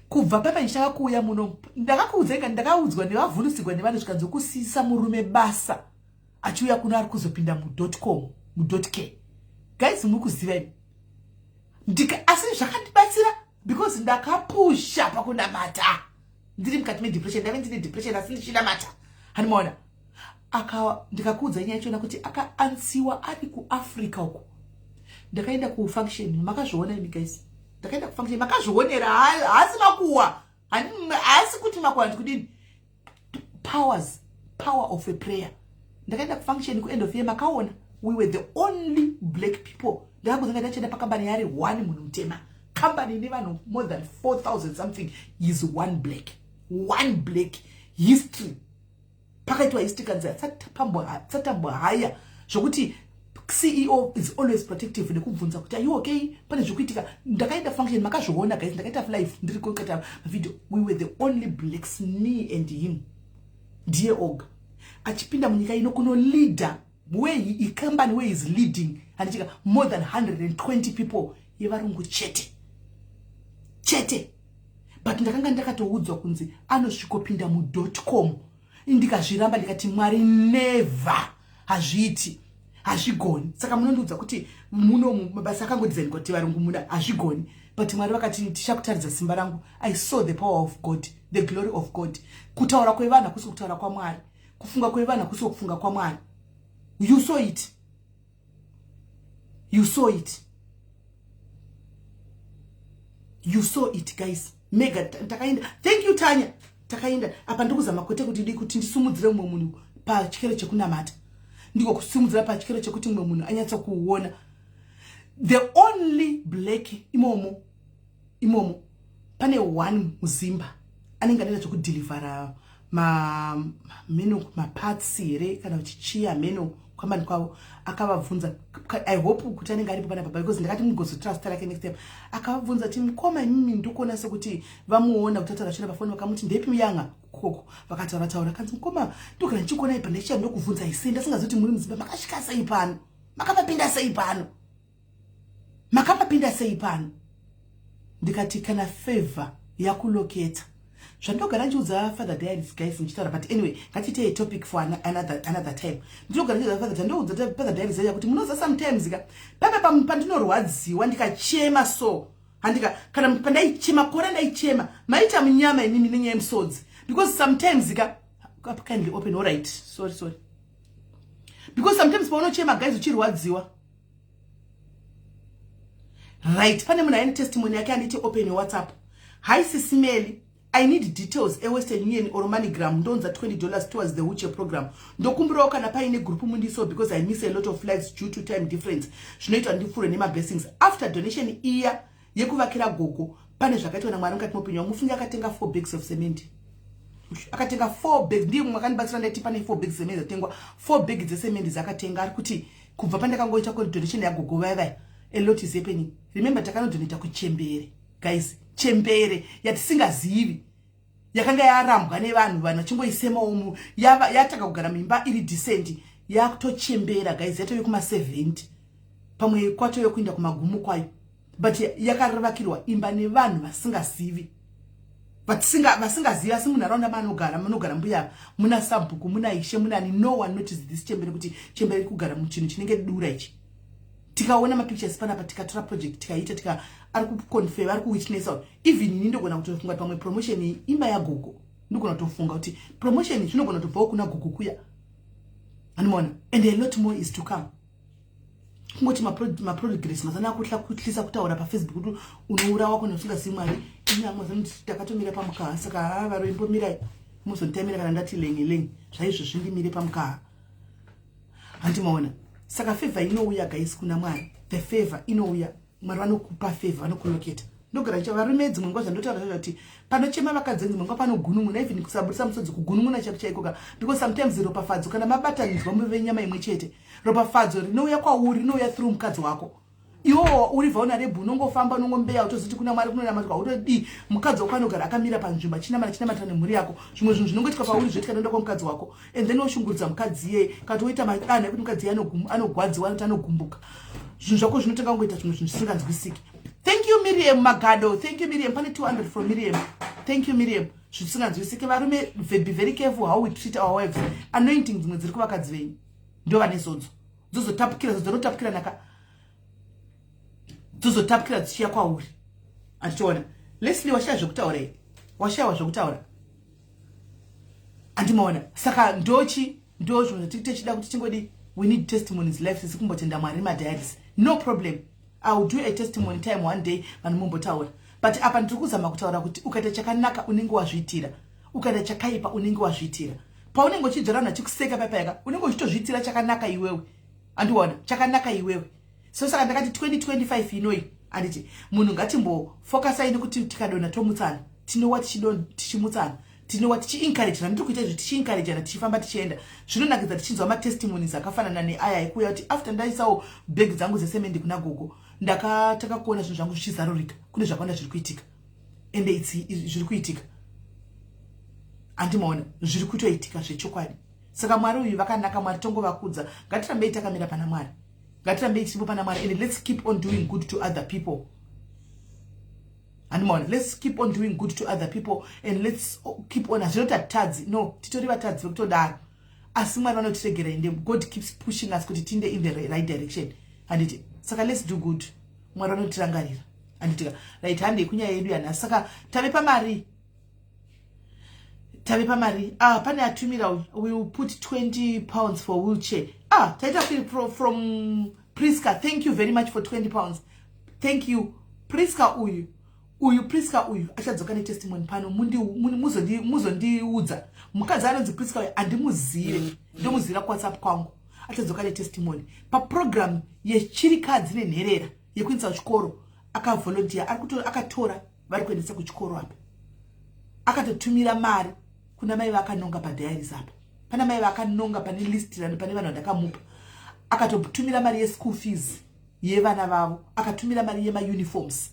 A: Kubva papa ndichitanga kuuya muno, ndakakuudzai, ndakaudzwa nevavhundusigwa nevanhu, zvikanzi kusiyisa murume basa achiuya kuno, ari kuzopinda mudot com, mudot k. Guys, muri kuziva imi. Ndika asi zvakandibatsira because ndakapusha pakunamata ndiri mukati medepression. Ndave ndine depression asi ndichinamata, handimaona. Aka ndikakuudza nyaya yachona kuti akaansiwa ari kuAfrica uko. Ndakaenda kufunction, makazviona imi, guys. Ndakaenda kufunction, makazvionera. Haasi makuwa, haasi kuti makuwa, ndikudini. Powers, power of a prayer. Ndakaenda kufunction kuend of year, makaona. We were the only black people. Ndakakuzanga ndachienda pakambani yari one munhu mutema, kambani ine vanhu more than 4000 something, is one black, one black. History, pakaitwa history, kanzi satambohaya zvokuti CEO is always protective nekubvunza kuti, "Are you okay? Pane zvikuitika?" Ndakaenda function, makazviona, guys. Ndakaita live ndiri kukaita mavideo. We were the only blacks, me and him, ndiye oga achipinda munyika ino kuno leader where he company where is leading, handichika, more than 120 people yevarungu chete chete. But ndakanga ndakatoudzwa kunzi anosvikopinda mudot com. Ndikazviramba, ndikati, "Mwari, never, hazviiti, hazvigoni." Saka munondiudza kuti muno mabasa akangodhizainwa kuti varungu muna, hazvigoni. But Mwari vakati, "Tichakutaridza simba rangu." I saw the power of God, the glory of God. Kutaura kwevanhu hakusi kutaura kwaMwari, kufunga kwevanhu hakusi kufunga kwaMwari. You saw it, you saw it, you saw it, guys. Mega takaenda. Thank you, Tanya. Takaenda apa, ndikuzama kwete kuti di kuti ndisumudzire mumwe munhu pachikero chekunamata, ndiko kusimudzira pachikero chekuti mumwe munhu anyatsa kuona. The only black imomo imomo, pane one muzimba anenge anoita zvekudhilivhara meno, maparts here kana kuti chiya meno kwambani kwavo. Akavabvunza, I hope kuti anenge aripo panapa because ndakati mugozotora zita rake next time. Akavabvunza ti, "Mukoma, imimi ndikuona sekuti vamuona kuti ataura china pafoni." Vakamuti, "Ndepi yanga koko?" Vakataura taura, kanzi, "Mukoma, ndogara ndichikuona ipa, ndichiya ndokubvunza isei, ndasingazivi kuti muri muzimba. Makasvika sei pano? Makapapinda sei pano? Makapapinda sei pano?" Ndikati, kana favor yakuloketa, zvandogara ndichiudza Father Diaries, guys, ndichitaura. But anyway, ngatiitei topic for another time. Ndinogara ndichiudza Father, ndoudza Father Diaries aya kuti munoza sometimes ka papa pandinorwadziwa ndikachema so, handika, kana pandaichema kora, ndaichema maita munyama inini nenyaya yemusodzi because sometimes ka, kindly open. All right, sorry, sorry. Because sometimes paunochema, guys, uchirwadziwa, right? Pane munhu aine testimony yake, anditi open WhatsApp. "Hi Sis Melly, I need details eWestern Union or MoneyGram. Ndonza $20 towards the wheelchair program. Ndokumbirawo kana paine group mundiso because I miss a lot of lives due to time difference. Zvinoitwa ndipfuure nemablessings." After donation iya yekuvakira gogo, pane zvakaitwa naMwari mukati meupenyu wangu. Mufunge, akatenga four bags of cement, akatenga four bags. Ndiye mumwe akandibatsira. Ndaiti pane four bags cement dzatengwa, four bag dzecement dzakatenga. Ari kuti kubva pandakangoita donation yagogo vaivai, a lot is happening. Remember, takanodonata kuchembere, guys, chembere yatisingazivi yakanga yarambwa nevanhu, vanhu vachingoisemawo, yatanga kugara muimba iri decent, yakutochembera, guys, yatove kuma70, pamwe kwatove kuenda kumagumo kwayo, but yakarivakirwa imba nevanhu vasingazivi, vasingazivi, asi munharaunda maanogara, munogara mbuya, muna sabhuku, muna ishe, munani. No one notice this chembere, kuti chembere iri kugara muchinhu chinenge dura ichi. Tikaona mapictures panapa, tikatora project, tikaita, tika ari kuconfirm, ari kuwitnessa. Even ini ndogona kutofunga kuti pamwe promotion iyi imba yagogo. Ndogona kutofunga kuti promotion zvinogona kutobvawo kuna gogo kuya, anomaona. And a lot more is to come. Kungoti maprogress mazana akuhlisa kutaura paFacebook kuti unourawa kuna usingazivi Mwari. Inyamwe takatomira pamukaha, saka ha, varoimbomirai, muzonditamira kana ndati lengi lengi zvaizvozvi, ndimire pamukaha, handimaona. Saka favor inouya, guys, kuna Mwari. The favor inouya, Mwari vanokupa favor, vanokuloketa. Ndogara ndicha varume, dzimwe nguva zvandotaura zvacho kuti panochema vakadzi, dzimwe nguva panogunun'una, even kusabudisa musodzi, kugunun'una chaiko chaikoka, because sometimes ropafadzo, kana mabatanidzwa muve nyama imwe chete, ropafadzo rinouya kwauri, rinouya through mukadzi wako. Iwowo uri vulnerable, unongofamba, unongombeya, utozoti kuna Mwari kunonamatwa, utodii. Mukadzi wako anogara akamira panzvimbo achinamata, achinamatira nemhuri yako. Zvimwe zvinhu zvinongoitika pauri zvoitika noenda kwamukadzi wako, and then woshungurudza mukadzi iyeye, kana kuti woita madanho ekuti mukadzi iye anogwadziwa, anoti anogumbuka. Zvinhu zvako zvinotanga kungoita zvimwe zvinhu zvisinganzwisiki. Thank you, Miriam Magado. Thank you, Miriam. Pane 200 from Miriam. Thank you, Miriam. Zvisinganzwisiki, varume, be very careful how we treat our wives. Anointing dzimwe dziri kuvakadzi venyu, ndo vane zodzo, dzozotapukira, zodzonotapukira naka, dzozotapukira dzichiya kwauri. Andichiona Leslie, washaya zvekutaura i, washayiwa zvekutaura, andimaona. Saka ndochi ndo zvinhu zvatiri techida kuti tingodi. We need testimonies life sisi kumbotenda Mwari madiaries. No problem, I will do a testimony time one day, vanhu mumbotaura. But apa ndiri kuzama kutaura kuti ukaita chakanaka, unenge wazviitira. Ukaita chakaipa, unenge wazviitira. Paunenge uchidzvara vanhu vachikuseka paipayaka, unenge uchitozviitira chakanaka iwewe. Andiona chakanaka iwewe. So saka ndakati 2025 inoi, anditi munhu ngatimbofokasai, nekuti tikadonha tomutsana, tinowa tichimutsana, tinowa tichiencouragena. Ndiri kuita izvi, tichiencouragena, tichifamba, tichienda. Zvinonakidza tichinzwa matestimonies akafanana neaya ekuuya kuti after ndaisawo bhegi dzangu dzesemendi kuna gogo, ndakatanga kuona zvinhu zvangu zvichizarurika. Kune zvakawanda zviri kuitika, ende zviri kuitika, handimaona zviri kutoitika zvechokwadi. Saka Mwari uyu vakanaka. Mwari tongovakudza. Ngatirambei takamira pana Mwari, ngatirambei tiripo pana Mwari, and let's keep on doing good to other people. Handimaona, let's keep on doing good to other people and let's keep on. Hazvinoti hatitadzi, no, titori vatadzi vekutodaro, asi Mwari vanotiregera, ende God keeps pushing us kuti tiinde in the right direction, handiti? Saka let's do good, Mwari vanotirangarira, handitika? Right, handei kunyaya yedu yanhasi. Saka tave pamari, tave pamari. Ah, pane atumira uyu: "We will put £20 for wheelchair." Ah, taita from Priska. Thank you very much for £20. Thank you, Priska. Uyu Priska uyu achadzoka netestimony pano, muzondiudza. Mukadzi anonzi Priska uyu handimuzive, ndomuzivira kuWhatsApp kwangu. Achadzoka netestimony paprogram yechirikadzi nenherera yekuendesa kuchikoro. Akavolunteer, akatora vari kuendesa kuchikoro apa, akatotumira mari kuna mai vaakanonga padiaries apa. Pana mai vaakanonga pane list, pane vanhu vandakamupa. Akatotumira mari yeschool fees yevana vavo, akatumira mari yemauniforms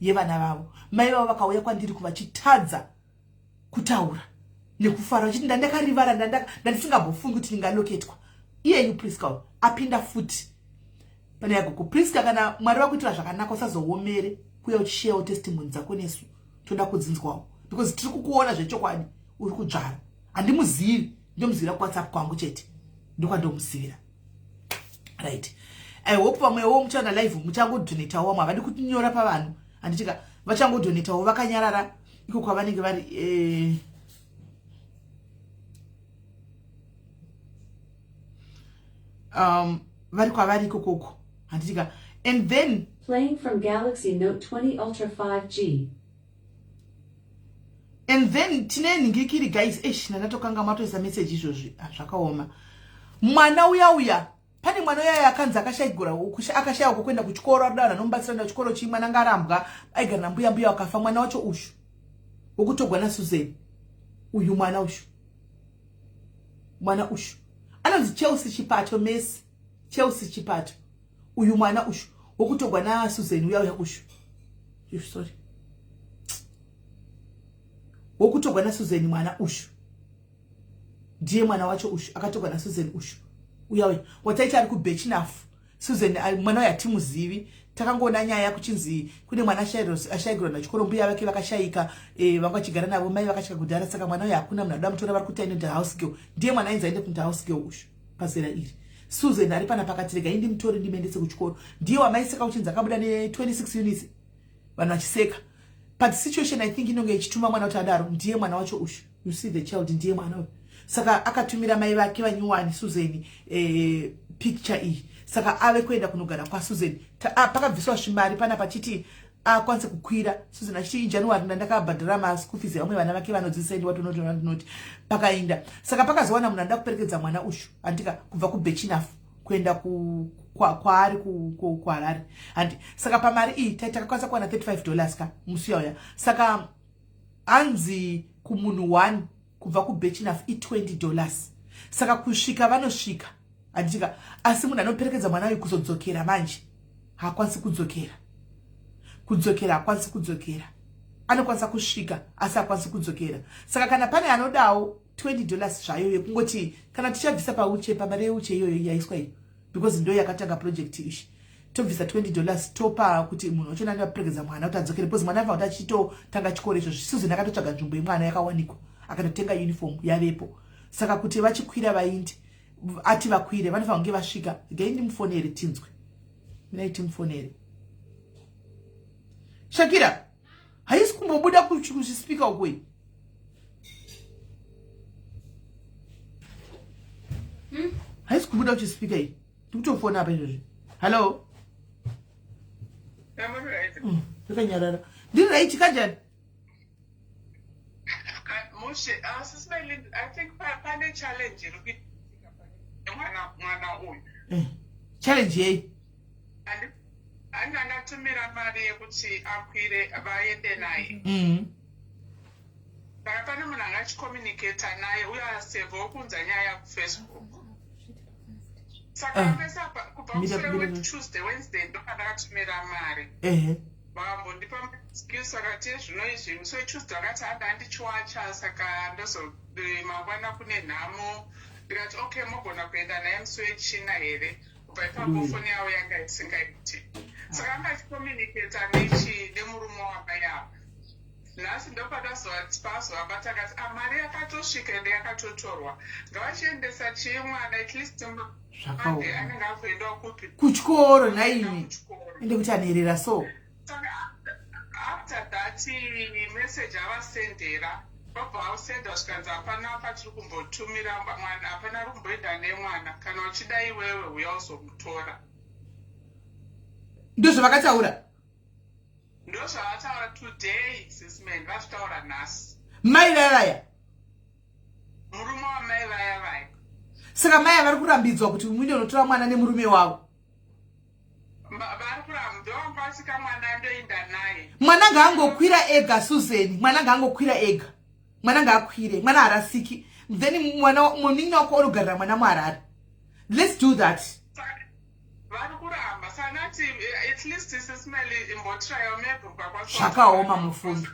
A: yevana vavo. Mai vavo vakauya kwandiri kuvachitadza kutaura nekufara, vachiti ndandakarivara, ndandisingambofungi kuti ndingaloketwa. Iyeyu Priska apinda futi pane yagogo. Priska, kana Mwari vakuitira zvakanaka, usazoomere kuya uchisharewo testimony dzako nesu. Toda kudzinzwawo, because tiri kukuona zvechokwadi uri kudzvara. Handimuzivi, ndomuzivira kuWhatsApp kwangu chete, ndokwandomuzivira. Right, I hope vamwewo muchaona live muchangodonatawo. Vamwe havadi kutinyora pavanhu, handitika? Vachangodonatawo vakanyarara iko kwavanenge vari. Vari kwavari ikokoko, handitika? And then
C: Playing from Galaxy Note 20 Ultra 5G.
A: And then tine nhingikiri, guys. Esh, ndandatokanga matoisa message izvozvi. Ah, zvakaoma. Mwana uya uya, pane mwana uya akanzi akashayiwa kwokuenda kuchikoro, arikuda vanhu anomubatsira enda kuchikoro. Chii, mwana angarambwa, aigara nambuya, mbuya wakafa. Mwana wacho ushu wokutogwa naSusan uyu, mwana ushu, mwana ushu anonzi Chelsea Chipato Messi. Chelsea Chipato uyu, mwana ushu wokutogwa naSusan uya uya ushu, sorry, wokutogwa naSusan. Mwana ushu ndiye mwana wacho ushu akatogwa naSusan ushu, uya uya wataiti ari kuBirchenough. Susan, mwana uyu hatimuzivi. Takangoona nyaya kuchinzi kune mwana ashayigirwa nachikoro, mbuya vake vakashayika, vanga vachigara navo, mai vakasvika kudhara. Saka mwana uyu hakuna munhu anoda mutora, vari kuti ainoita house girl. Ndiye mwana ainzi aende kunoita house girl ushu pazera iri. Susan ari pana pakati, regai ndimutore ndimuendese kuchikoro. Ndiye wamaiseka kuchinzi akabuda ne26 units, vanhu vachiseka. But situation, I think, inonge ichituma mwana kuti adaro. Ndiye mwana wacho ushu. You see the child, ndiye mwana uyu. Saka akatumira mai vake vanyuwani Susan picture iyi. Saka ave kuenda kunogara kwaSusan. Pakabviswa zvimari pana pachiti akwanise kukwira. Susan achiti iJanuary ndandakabhadhara maschool fees evamwe vana vake vanodzidzisa ndi watonoti pakainda. Saka pakazowana munhu anoda kuperekedza mwana ushu, andika, kubva kuBirchenough. kuenda kwaari kuHarare handi. Saka pamari iyi takakwanisa kuwana 35 dollars ka musi uyauya. Saka hanzi kumunhu one kubva kuBirchenough i20 dollars. Saka kusvika vanosvika, handitika? Asi munhu anoperekedza mwana uyu kuzodzokera manje haakwanisi kudzokera, kudzokera hakwanisi kudzokera. Anokwanisa kusvika asi hakwanisi kudzokera. Saka kana pane anodawo 20 dollars zvayo yekungoti kana tichabvisa pauche, pamari yeuche iyoyo yaiswa iyo, because ndo yakatanga project ishi, tobvisa 20 dollars topa kuti munhu wacho nani aperekedza mwana kuti adzokere, because mwana aifanira kuti achitotanga chikoro izvo. Susan akatotsvaga nzvimbo yemwana yakawanikwa, akatotenga uniform yavepo. Saka kuti vachikwira vaindi ati vakwire, vanofanira kunge vasvika. Gai ndimufonere tinzwe. Minai timufonere. Shakira, haisi kumbobuda kuzvispika ukoi. Haisi kubuda kuchispika iyi. Ndikutofona apa izvozvi. Hallo. Yakanyarara. Ndiri right kanjani?
D: Mushe, Sis Melin, I think pane challenge iri kuitika pane mwana uyu.
A: Challenge yei?
D: Ani andatumira mari yekuti akwire vaende naye. Saka pane munhu anga achicommunicata naye uye asevha wokunza nyaya kuFacebook. Saka pese apa kubva
A: Mira,
D: kusere
A: mira.
D: Tuesday, Wednesday ndopandakatumira mari. Vakambondipa excuse, vakati zvino izvi musi weTuesday vakati anda handichiwacha, saka ndozo mangwana kune nhamo. Ndikati okay, mogona kuenda naye musi wechina here? Kubva ipapo foni yavo yanga isingaiti. Saka anga achicommunicata nechi nemurume wamai ava. Nhasi ndopazovabata akati, "Ah, mari yakatosvika ende yakatotorwa, ngavachiendesa chii mwana at least Monday
A: Zvakaoma.
D: anenge akuendawo kupi?"
A: Kuchikoro naimi.
D: Kuchikoro.
A: Ende kuti anerera so.
D: Saka after that message avasendera, vabva vasenda zvikanzi hapana patiri kumbotumira mwana, hapana ari kumboenda nemwana. Kana uchida iwewe, uya uzomutora.
A: Ndozvavakataura?
D: Ndozvavataura today, Sis Mel, vazvitaura nhasi.
A: Mai vaya vaya?
D: Murume wamai vaya vaya.
A: Saka mai vari kurambidzwa kuti muinde unotora mwana nemurume wavo?
D: Vari kuramba, ndovanga mwana ndoenda naye.
A: Mwana ngaangokwira ega, Susan. Mwana ngaangokwira ega. Mwana ngaakwire, mwana harasiki. Then mwana munin'ina wako unogarira mwana muHarare. Let's do that.
D: Saka vari kuramba. Sanati at least, Sis Mel, imbotrayo maybe ukakwanisa.
A: Zvakaoma mufundo.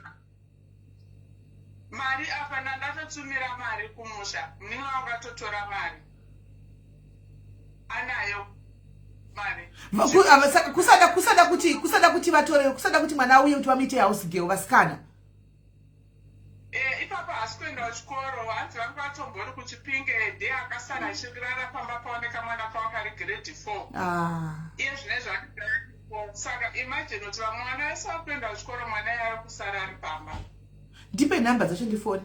D: Mari apa ndandatotumira mari kumusha, munin'ina wangu atotora mari, anayo mari.
A: Saka kusada kuti vatore, kusada kuti mwana auye kuti vamuite house girl, vasikana.
D: Ipapo haasi kuenda kuchikoro. Hanzi vanga vatombori kuChipinge, ndiye akasara achirara pamba paoneka mwana pawakari grade 4.
A: Ah.
D: Iye zvinezvi ari grade 4. Saka imagine kuti vamwe vana vese vari kuenda kuchikoro, mwana iye ari kusara ari pamba.
A: Ndipe nhamba dzacho ndifoni.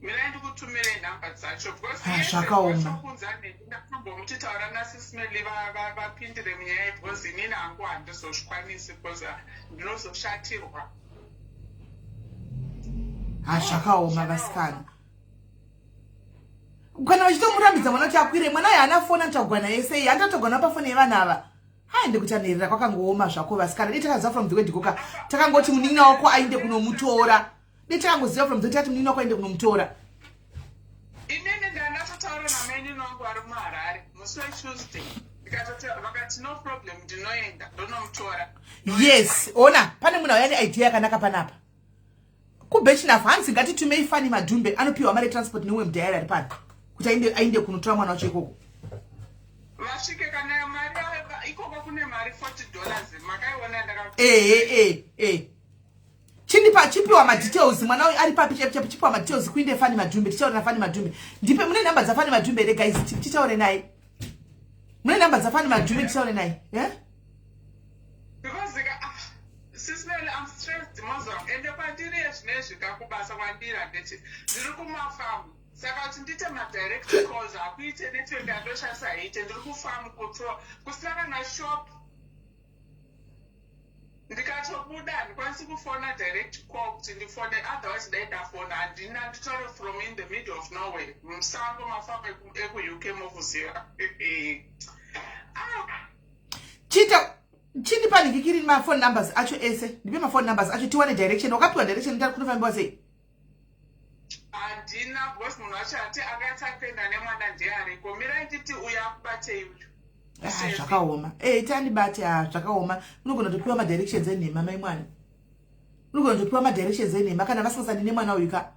D: Mirai ndikutumirei nhamba dzacho because
A: Ah, zvakaoma.
D: kunza ndakambomuti taura naSis Meli vapindire munyaya iyi, because inini hangu handizozvikwanisi because ndinozoshatirwa.
A: Ha, zvakaoma vasikana. Kana vachitomurambidza mwana kuti akwire, mwana uyu haana foni, anotsvagwa naye sei? Handatogwana pafoni yevanhu ava. Haende kuti anerera kwakangooma zvako vasikana. Dei takaziva from the word go ka, takangoti munin'ina wako ainde kunomutora. Dei takangoziva from the tati munin'ina wako ainde kunomutora.
D: Inini ndandatotaura namainini wangu ari muHarare musi weTuesday, ndikatotaura, vakati no problem, ndinoenda ndonomutora.
A: Yes, ona pane munhu auya neidea yakanaka panapa kuBirchenough. Hanzi ngatitumei Fani Madhumbe, anopiwa mari yetransport neumwe mudhayari ari pano kuti ainde kunotora mwana wacho ikoko.
D: Vasvike kana mari ikoko kune mari $40 makaiona ndaka
A: Ehe, e e chindipa, chipiwa madetails. Mwana uyu ari papi chaipo chaipo? Chipiwa madetails kuinde Fani Madhumbe, tichaure naFani Madhumbe. Ndipe, mune nhamba dzaFani Madhumbe here guys? Tichaure naye. Mune nhamba dzaFani Madhumbe? Tichaure naye, yeah?
D: Because ah, Sis Mel, I'm stressed mozo. Ende kwandiri zvinezvi kakubasa kwandiri handiti ndiri kumafamu, saka kuti ndiite madirect calls hakuite, network yandoshandisa haiite. Ndiri kufamu kutro kusina kana shop. Ndikatobuda handikwanisi kufona direct call kuti ndifone otherwise dai ndafona handina nditori from in the middle of nowhere musango mafamba ekuuk mokuziva ah.
A: Chita chini panhikikiri mafone numbers acho ese ndipe mafone numbers acho tiwane direction wakapiwa direction tari kunofambiwa sei
D: handina because munhu wacho ati akaita kuenda nemwana ndiye ariko mirai nditi uyo akubatei uyu
A: ah, zvakaoma e eh, tandibate ah, zvakaoma unogona kutopiwa madirections enhema mai mwana unogona kutopiwa madirections enhema kana vasingasani nemwana uyu ka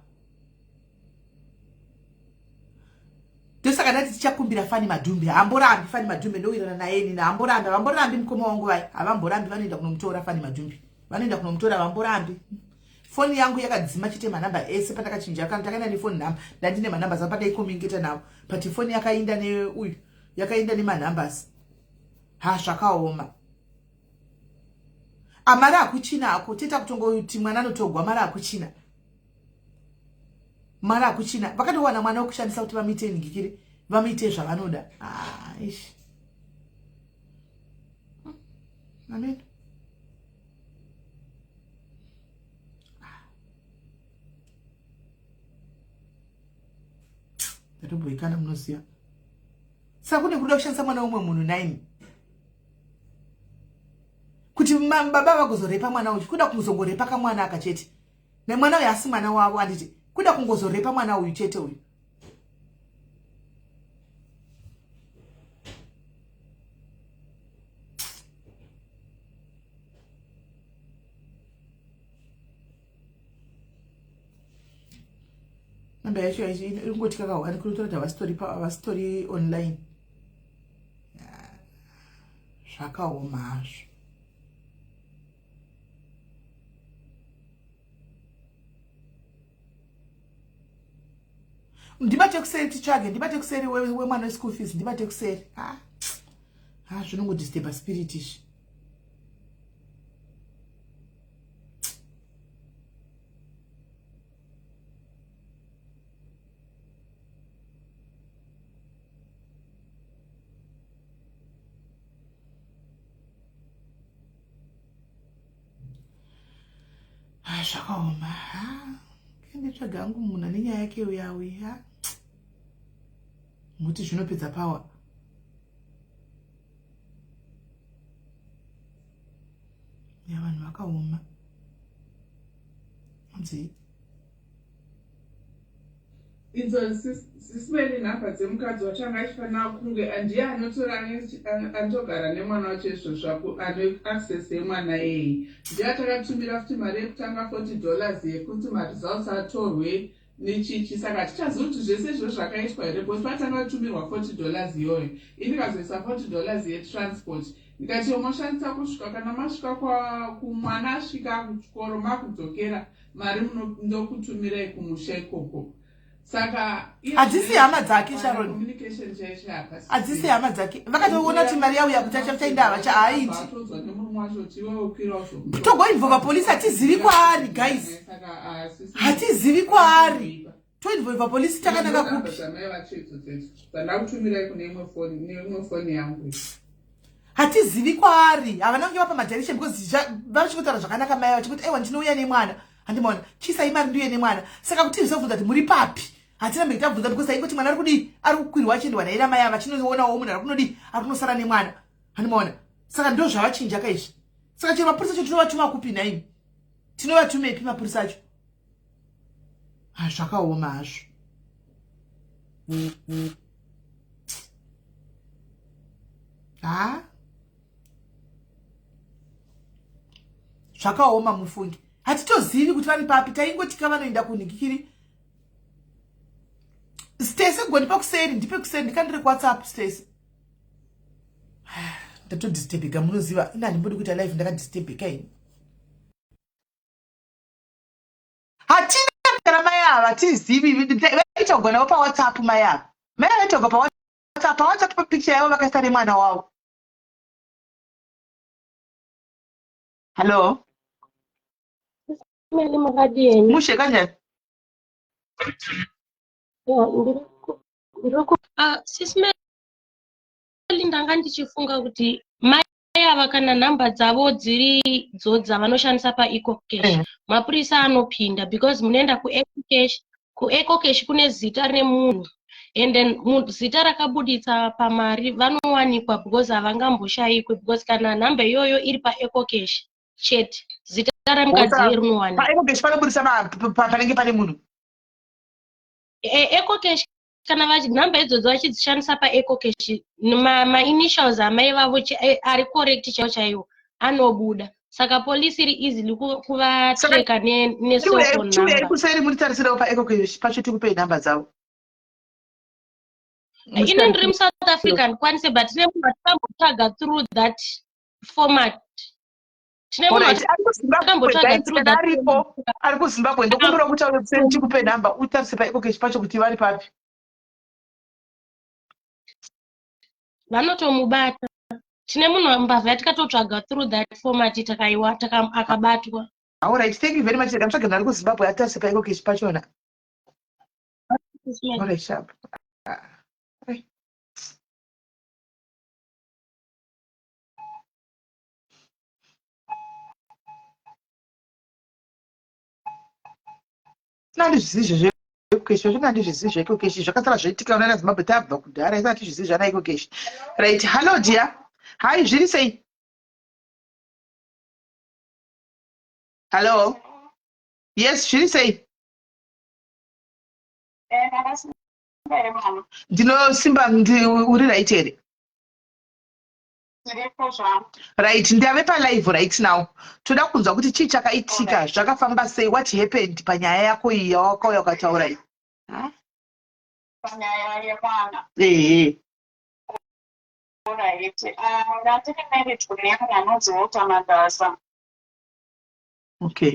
A: ndosaka ndati tichakumbira fani madhumbe hamborambi fani madhumbe ndowirana naye nini hamborambi havamborambi mukoma wangu vai havamborambi vanoenda kunomutora fani madhumbe vanoenda kunomutora havamborambi foni yangu yakadzima chete manamba ese pandakachinja kana takaenda nefoni number ndandine manambers apo pandaikommunicata navo but foni yakainda neuyu yakainda nemanumbers ha zvakaoma amari akuchina ako teta kutongoti mwana anotogwa mari akuchina mari akuchina vakatowana mwana wekushandisa kuti vamuite nhikiri vamuite zvavanoda ah, ish amen ndatobhoikana munoziva saka kune kuda kushandisa mwana wemumwe munhu naini kuti baba vagozorepa mwana uyu kuda kuzongorepa kamwana aka chete nemwana uyu asi mwana wavo anditi kuda kungozorepa mwana uyu chete uyu namba yacho iri kungoti kakahwani kunotora kuti havasitori havasitori online zvakaoma hazvo ndibate kuseri titsvage ndibate kuseri wemwana weschool fees ndibate kuseri ah. Ah, zvinongodisturba spirit izvi Ah, zvakaoma nditsvaga hangu munhu ane nyaya yake uya uya muti zvinopedza power ya vanhu vakaoma anzi
D: idzo sismeli nhamba dzemukadzi wacho anga achifanira kunge ndiye anotora anotogara nemwana wacho izvozvo ane access yemwana iyeye ndiye atakatumira futi mari yekutanga 40 dollars yekuti maresults atorwe nechichi saka hatichazivi kuti zvese izvo zvakaitwa here because patanga kutumirwa 40 dollars iyoyo indikazoisa 40 dollars yetransport ndikati moshandisa kusvika kana masvika kumwana asvika kuchikoro makudzokera mari ndokutumirai kumusha ikoko saka
A: hadzisi hama dzake sharon hadzisi hama dzake vakatoona kuti mari yauya kuti achachainda havacha haaiti togoinvolva polisi hatizivi kwaari guys hatizivi kwaari toinvolva polisi takananga kupi hatizivi kwaari havana kunge vapa madirection because vachikotaura zvakanaka mai vachikuti aiwa ndinouya nemwana handimaona chiisai mari ndiuye nemwana saka kuti zvisabvunza kuti muri papi hatina mbenge tabvunza because aingoti mwana ari kudii ari kukwirwa achiendwa naye namai ava chinoonawo munhu ari kunodii ari kunosara nemwana handimaona saka ndo zvavachinja ka izvi saka chero mapurisa acho tinovatuma kupi nhaimi tinovatumepi mapurisa acho ah, zvakaoma hazvo ha zvakaoma mufungi hatitozivi kuti vari papi taingotika vanoenda kunhikikiri stese goni pakuseri ndipe kuseri ndikandire kuwhatsapp stese ndatodistebheka munoziva ini handimbodi kuita live ndakadistebheka ini hatina kana mai ava hatizivi vaitogwa navo pawhatsapp mai ava mai ava vaitogwa pawhatsapp pawhatsapp papicture yavo vakaisa nemwana wavo hallo mushe kanjani
B: Ah, sisi Meli ndanga ndichifunga kuti mai
E: Mai ava kana nhamba dzavo dziri dzo dzavanoshandisa paEcoCash, mapurisa anopinda because munoenda kuEcoCash. KuEcoCash kune zita remunhu and then zita rakabuditsa pamari vanowanikwa because havangamboshayikwi, because kana nhamba iyoyo iri paEcoCash chete, zita remukadzi iye rinowanikwa.
A: PaEcoCash panobudisa panenge pane munhu.
E: EcoCash, kana nhamba idzodzo vachidzishandisa paEcoCash, mainitials amai vavo ari correct chaiwo chaiwo anobuda. Saka polisi iri easily kuvatreka necellphone
A: Chiuyai
E: number.
A: Kuseri muritarisirawo paEcoCash pacho, tikupei nhamba dzavo.
E: Ine ndiri muSouth Africa, handikwanise, but tine munhu atikambotsvaga through that format. Tine munhu
A: Alright, ari kuZimbabwe,
E: akambotsvaga
A: guys,
E: through
A: kana
E: that.
A: Aripo ari kuZimbabwe, ndokumbira kuti auye kuseri, tikupe nhamba, utarise paEcoCash pacho kuti vari papi.
E: Vanotomubata. Tine munhu mbavha yatikatotsvaga through that format, takaiwa akabatwa.
A: Alright, thank you very much. Rega mutsvage munhu ari kuZimbabwe atarise paEcoCash pachona. Alright, sharp. Ah, ai. Handizvizivi zveEcoCash zvacho, handizvizivi zveEcoCash. Zvakasara zvoitika unaina Zimbabwe, tabva kudhara, isi hatizvizivi zvana EcoCash. Right, hello dear. Hi, zviri sei? Hello, yes, zviri sei?
D: Ndakasimba here, mama?
A: Ndinosimba, uri right here?
D: Ndiripo zvangu.
A: Right, ndave palive right now. Toda kunzwa kuti chii chakaitika, zvakafamba sei, what happened panyaya yako iyi yawakauya ukataura iyi.
D: Panyaya yemwana?
A: Ehe.
D: Alright. Ndandiri married kune munhu anonzi Walter Magasa.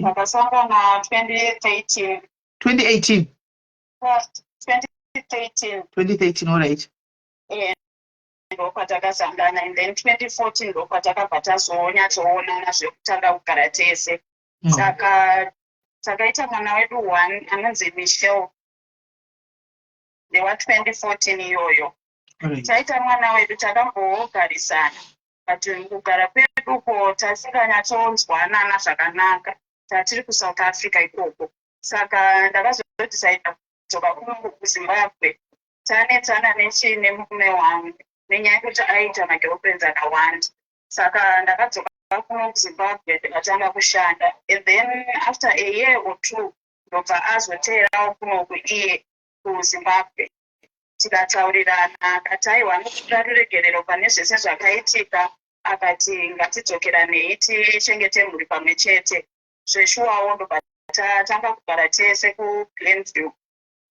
D: Takasangana 2013.
A: 2018?
D: 2013.
A: 2013, alright.
D: Ndopatakasangana and then 2014 ndopatakabva tazonyatsoonana zvekutanga kugara tese. Saka takaita mwana wedu one anonzi Michelle, ndewa2014 iyoyo. Taita mwana wedu, takambogarisana, but kugara kweduko tasinganyatsonzwanana zvakanaka. Tatiri kuSouth Africa ikoko, saka ndakazodecida kudzoka kuno kuZimbabwe. Tanetsana nechii nemurume wangu nenyaya yekuti aiita magirlfriends akawanda. Saka ndakadzoka kuno kuZimbabwe, ndikatanga kushanda and then after a year or two ndobva azoteerawo kunoku iye kuZimbabwe. Tikataurirana, akati aiwa, anokumbira ruregerero pane zvese zvakaitika. Akati ngatidzokeranei tichengete mhuri pamwe chete. Zveshuwawo, ndobva tatanga kugara tese kuGlenview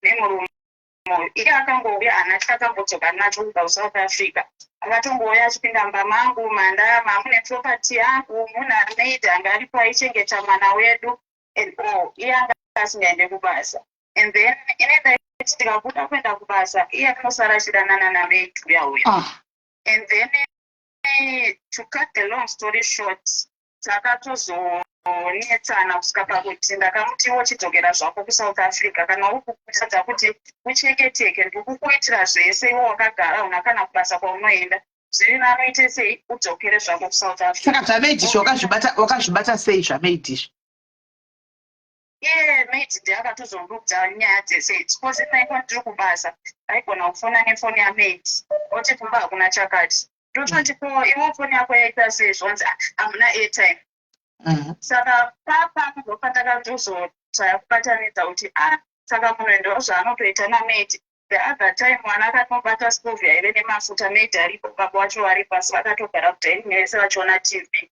D: nemurume. Iye akangouya, haana chaakambodzoka nacho kubva kuSouth Africa. Akatongouya achipinda mumba mangu manda mamune property yangu, muna maid anga aripo aichengeta mwana wedu and all. Iye anga asingaende kubasa and then ine ndaiti ndikabuda kuenda kubasa, iye anosara achidanana namaid uya uya. And then to cut the long story short, takatozonetsana kusvika pakuti ndakamutiwo chidzokera zvako kuSouth Africa. Kana uri kutadza kuti uchengeteke, ndikukuitira zvese, iwe wakagara una kana kubasa kwaunoenda, zviri nanoite sei udzokere zvako kuSouth Africa.
A: Saka zvamaid izvi wakazvibata sei, zvamaid izvi?
D: Iye maid ndi akatozondudza nyaya dzese idzi, cause naikwa ndiri kubasa aigona kufona nefoni yamaid oti kumba hakuna chakati. Ndototi ko iwo foni yako yaita sei? Zvonzi, "Ah, hamuna airtime." Saka papa ndopandakatozotsvaya kubatanidza kuti a saka munhu ndo zvaanotoita namaid. The other time mwana akatomubata stove yaive nemafuta, maid aripo, baba wacho varipo, asi vakatogara kudining vese vachiona TV.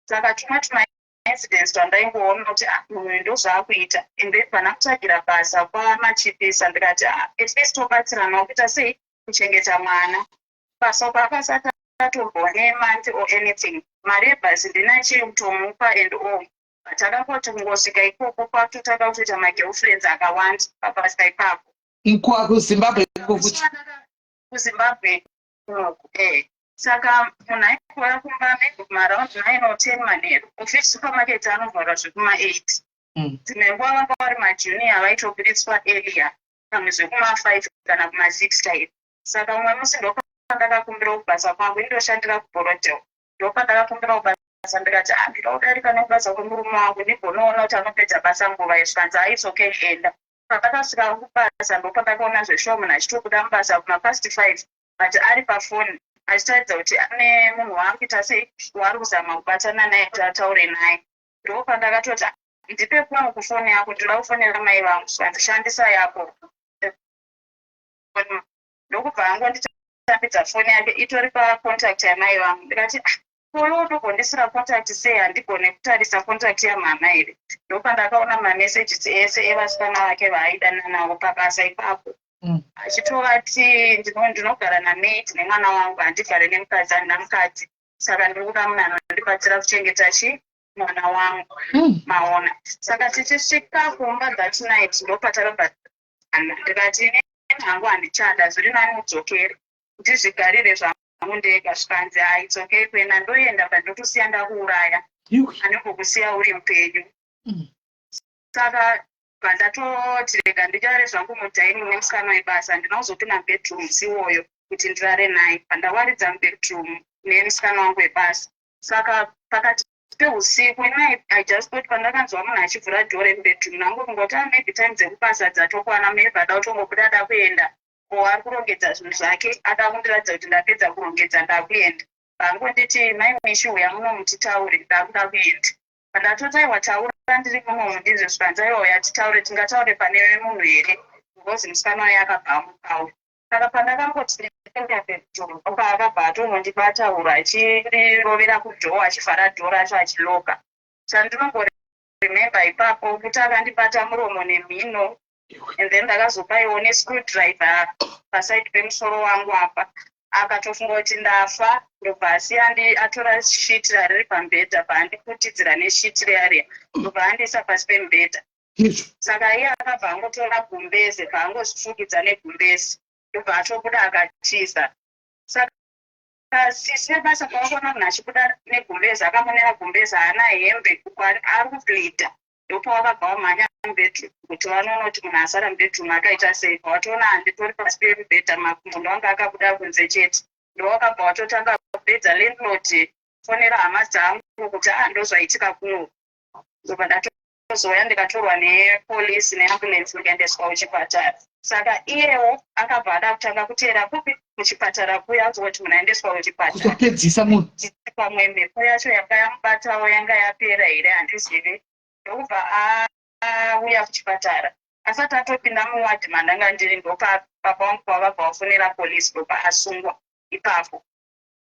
D: Saka tumwe tuma incidents twandaingoona kuti ah, munhu uyu ndozvaakuita. And then panamutsvagira basa kwamachipisa, ndikati ah, at least tobatsiranawo kuita sei kuchengeta mwana. Basa uko akasati atombone month or anything, mari yebhasi ndinachiri kutomupa and all, but akangoti kungosvika ikoko kwatotanga kutoita magirlfriends akawanda pabasa ipapo.
A: Kwa kuZimbabwe iko futi?
D: KuZimbabwe kunoku, eh. Saka munhu aikouya kumba maybe kumaaround 9 or 10 manheru, office supermarket anovharwa zvekuma8. Dzimwe nguva vanga vari majunior vaitobuditswa earlier, pamwe zvekuma5 kana kuma6 chaipo. Saka umwe musi ndopandakakumbirawo kubasa kwangu, indoshandira kuBorrowdale. Ndopandakakumbira kubasa ndikati, "Ah, ndinoda kudarika nekubasa kwemurume wangu, ndimbonoona kuti anopedza basa nguva." Zvikanzi, "It's okay, enda." Pandakasvika kubasa, ndopandakaona zveshuwa munhu achitobuda mubasa kuma past 5, but ari pafoni achitaridza kuti ane munhu waari kuita sei, waari kuzama kubatana naye kuti ataure naye. Ndopandakatoti, "Ndipe kwangu kufoni yako, ndinoda kufonera mai vangu." Zvikanzi, "Shandisa yako." Ndokubva angonditambidza foni yake itori pacontact yamai vangu. Ndikati, "Ah, koyo ndogondisira contact sei? Handigone kutarisa contact yamama here?" Ndopandakaona mamessages ese evasikana vake vaaidana navo pabasa ipapo, achitovati, "Ndinogara namaid nemwana wangu, handigare nemukadzi, handina mukadzi, saka ndiri kuda munhu anondibatsira kuchengeta chi mwana wangu." Maona, saka tichisvika kumba that night, ndopatakabva ndikati, "Inini hangu handichada, zviri nani udzokere, ndizvigarire zvangu ndega." Zvikanzi, "Hai, it's okay, kuenda ndoenda, but ndotosiya ndakuuraya, andimbokusiya uri mupenyu." Saka bva ndatoti, "Rega ndirare zvangu mudining nemusikana webasa." Handina kuzopinda mubedroom musi iwoyo kuti ndirare naye, pandawaridza mubedroom nemusikana wangu webasa. Saka pakati peusiku inai, I just thought, pandakanzwa munhu achivhura door remubedroom nangu, kungoti, "Ah, maybe time dzekubasa dzatokwana, maybe ada kutongobuda, ada kuenda, o ari kurongedza zvinhu zvake, ada kundiratidza kuti ndapedza kurongedza, ndakuenda." Vangonditi, "Mai Mishi, uya muno mutitaure, ndakuda kuenda." Pandatoti, "Aiwa, taura, ndiri munomu." Ndizvo zvikanzi, "Aiwa, uya titaure." "Tingataure pane munhu here?" Because musikana waye akabva amupawo. Saka pandakangoti bedroom, akabva atongondibata huro, achindirovera kudoor, achivhara door racho, achilocka. Chandinongoremember ipapo kuti akandibata muromo nemhino, and then ndakazobaiwo nescrewdriver paside pemusoro wangu apa. Akatofunga kuti ndafa, ndobva asiya atora sheet rariri pamubhedha, paandiputidzira nesheet riya riya, ndobva andiisa pasi pemubhedha. Saka iye akabva angotora gumbeze, paangozvifukidza negumbeze, ndobva atobuda akatiza. Saka sisi vebasa pavakaona munhu achibuda negumbeze, akamonera gumbeze, haana hembe, uko ari kubleeda, ndopavakabva vamhanya mubedroom kuti vanoona kuti munhu asara mubedroom akaita sei. Pavatoona handitori pasi pemubhedha, makumbo ndovanga akabuda kunze chete, ndovakabva vatotanga kupedza landlord, fonera hama dzangu kuti, "A, ndozvaitika kuno." Ndobva ndatozouya, ndikatorwa nepolisi neambulance, ndikaendeswa kuchipatara. Saka iyewo akabva ada kutanga kuteera kupi? Kuchipatara kuya, anzwa kuti munhu aendeswa kuchipatara.
A: Kuzopedzisa munhu.
D: Pamwe mhepo yacho yanga yamubatawo yanga yapera here, handizivi. Ndokubva auya kuchipatara. Asati atopinda muwadhi mandanga ndiri, ndopa baba vangu pavabva vafonera polisi, ndopa asungwa ipapo.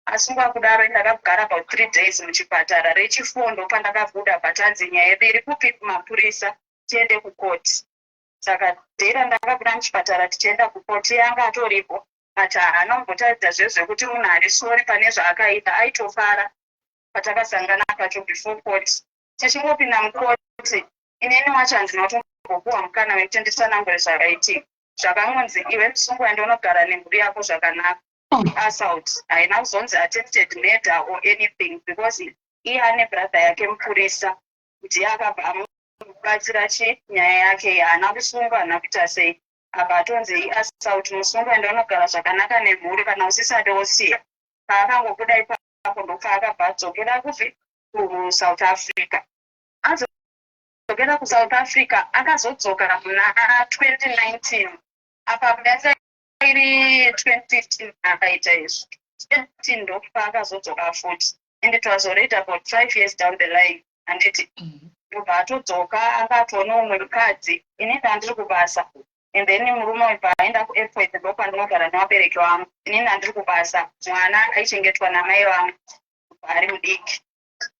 D: Asungwa kudaro, ndakagara about 3 days muchipatara. Rechifour ndopandakabuda, but anzi nyaya yedu iri kupi? Kumapurisa, tiende kukoti. Saka day randakabuda muchipatara tichienda kukoti, yanga atoripo, but haana kumbotaridza zvezvekuti munhu ari sorry pane zvaakaita. Aitofara patakasangana pacho before court. Tichingopinda mukoti, inini wacho handina kutombopuwa mukana wekuti nditsanangure zvakaitika. Zvakangonzi, "Iwe musungwa, ndonogara nemhuri yako zvakanaka." Assault haina kuzonzi attempted murder or anything, because iye ane brother yake mupurisa, ndiye akabva amubatsira chi nyaya yake. Haana kusungwa, haana kuita sei. Apa atonzi iassault, musungwa, ndonogara zvakanaka nemhuri, kana usisade wosiya. Paakangobuda ipapo, ndopaakabva adzokera kupi? KuSouth Africa. Adzokera kuSouth Africa, akazodzoka muna 2019. Apa yanga iri 2015 akaita izvo, 2015 ndopaakazodzoka futi, and it was already about 5 years down the line, handiti? Ndobva atodzoka, anga atoona umwe mukadzi. Ini ndandiri kubasa, and then murume uyu paaenda kuairport, ndopandinogara nevabereki vangu. Inini ndandiri kubasa, mwana aichengetwa namai vangu ari mudiki.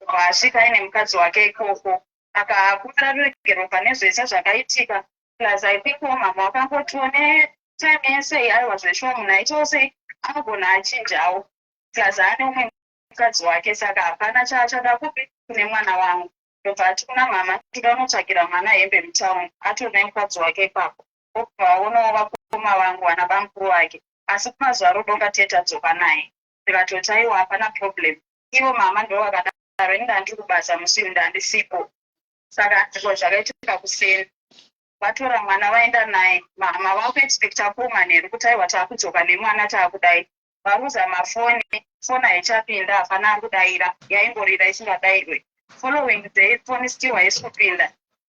D: Ndobva asvika aine mukadzi wake ikoko, akakumbira ruregerero pane zvese zvakaitika. Plus I think wo mama wakangotiwo netime yese, aiwa, zveshuwa munhu aitawo sei, anogona achinjawo, plus ane umwe mukadzi wake, saka hapana chaachada kupi kune mwana wangu. Ndobva ati kuna mama, "Toda unotsvakira mwana hembe mutauni." Atori nemukadzi wake ipapo. Obva aonawo vakoma vangu, vana bamukuru vake, asi kumazuva rodonga tetadzoka naye. Ndikatoti, "Aiwa, hapana problem." Ivo mama ndo vakadaro. Ini ndandiri kubasa musi uyu, ndandisipo. Saka ndiko zvakaitika. Kuseni vatora mwana, vaenda naye. Mama vakuexpecta kumanheru kuti, "Aiwa, taakudzoka nemwana, taakudai." Varuza mafoni. Foni haichapinda, hapana ari kudaira, yaingorira isingadairwe. Following day foni still haisi kupinda.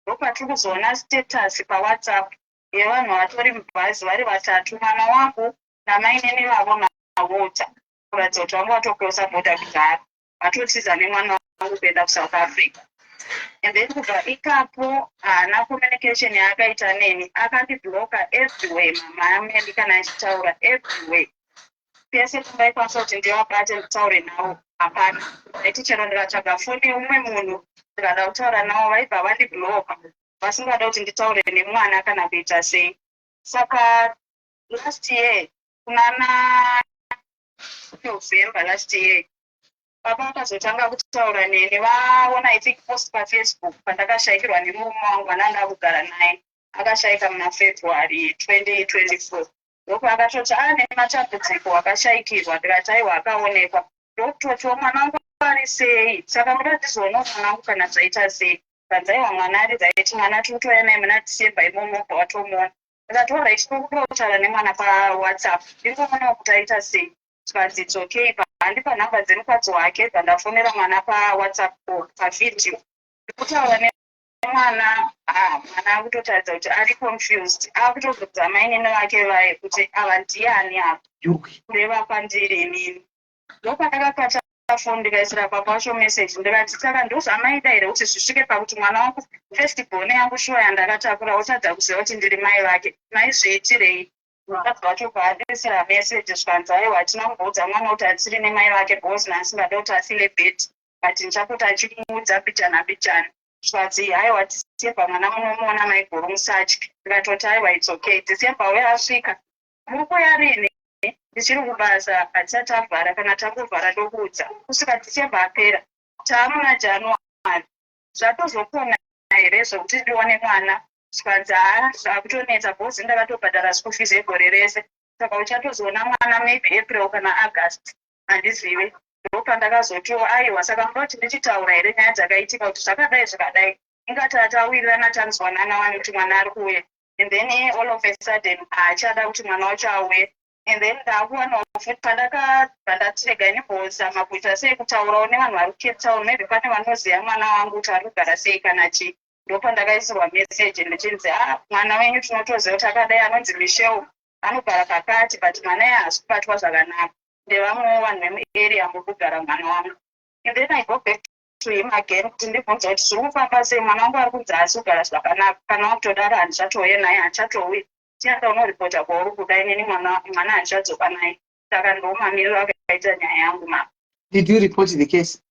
D: Ndopatiri kuzoona status paWhatsApp yevanhu vatori mubhazi vari vatatu, mwana wangu namainene vavo naWalter, kuratidza kuti vanga vatocrossa border kudhara, vatotiza nemwana wangu kuenda kuSouth Africa. And then kubva ipapo haana communication yaakaita neni, akandiblocka everywhere. Mama amendi kana achitaura everywhere, pese pandaikwanisa kuti ndivabate nditaure navo, hapana. Ndaiti chero ndikatsvaga foni yeumwe munhu ndikada kutaura navo, vaibva vandiblocka, vasingada kuti nditaure nemwana kana kuita sei. Saka last year kunana November last year, baba vakazotanga kutaura neni vaona, I think, post paFacebook pandakashayikirwa nemurume wangu ananga kugara naye, akashayika muna February 2024. Ndopaakatoti ane matambudziko, akashayikirwa. Ndikati aiwa, akaonekwa. Ndokutotiwo mwana wangu ari sei? Saka muda ndizoonawo mwana wangu kana zvaita sei? Kanzi aiwa, mwana ari right, mwana tiri kutouya naye muna December imomo, ubva watomuona. Ndikati alright, tokuda kutaura nemwana paWhatsApp, ndingomuonawo kuti aita sei. Tikanzi it's okay. Handipa nhamba dzemukadzi wake, bvandafonera mwana paWhatsApp call, pavideo, ndikutaura nemwana. Mwana akutotaridza kuti ari confused, akutobvunza mainini vake vaye kuti ava ndiani apa, kureva kwandiri inini. Ndopandakakata foni, ndikaisira baba wacho message, ndikati saka ndozvamaida here kuti zvisvike pakuti mwana wangu, first born yangu, shuwa yandakatakura, otadza kuziva kuti ndiri mai vake? Maizviitirei? Mukadzi wacho paandisira message, zvikanzi aiwa, hatina kumboudza mwana kuti atisiri nemai vake because naasingada kuti afeel bad, but ndichapota achimuudza mbichana mbichana. Zvikanzi aiwa, December mwana munomuona maiguru, musatye. Ndikatoti aiwa, it's okay. December uye asvika, muri kuuya rini? Ndichiri kubasa, hatisati tavhara, kana tangovhara ndokuudza. Kusvika December apera, taamuna January, zvatozokona here zvokuti ndione mwana? Zvikanzi haa, zvakutonetsa because ndakatobhadhara school fees yegore rese, saka uchatozoona mwana maybe April kana August, handizivi. Ndopandakazotiwo aiwa, saka muda kuti ndichitaura here nyaya dzakaitika kuti zvakadai zvakadai? Ingati atawirirana, tanzwanana wani kuti mwana ari kuuya, and then all of a sudden haachada kuti mwana wacho auye. And then ndakuwanawo futi pandakabva ndati regai ndimbozama kuita sei, kutaurawo nevanhu vari kuCape Town, maybe pane vanoziva mwana wangu kuti ari kugara sei kana chii. Ndopandakaisirwa message ndichinzi a mwana wenyu tinotoziva kuti akadai, anonzi Michelle, anogara pakati, but mwana iye haasi kubatwa zvakanaka ndevamwewo vanhu vemuarea muri kugara mwana wangu. And then I go back to him again kuti ndibvunze kuti zviri kufamba sei, mwana wangu ari kunzi haasi kugara zvakanaka, kana wakutodaro handichatouye naye, handichatouyi, tienda unoripota kwauri kuda, inini mwana handichadzoka naye. Saka ndo mamiriro akaita nyaya yangu, mama.
A: Did you report the case?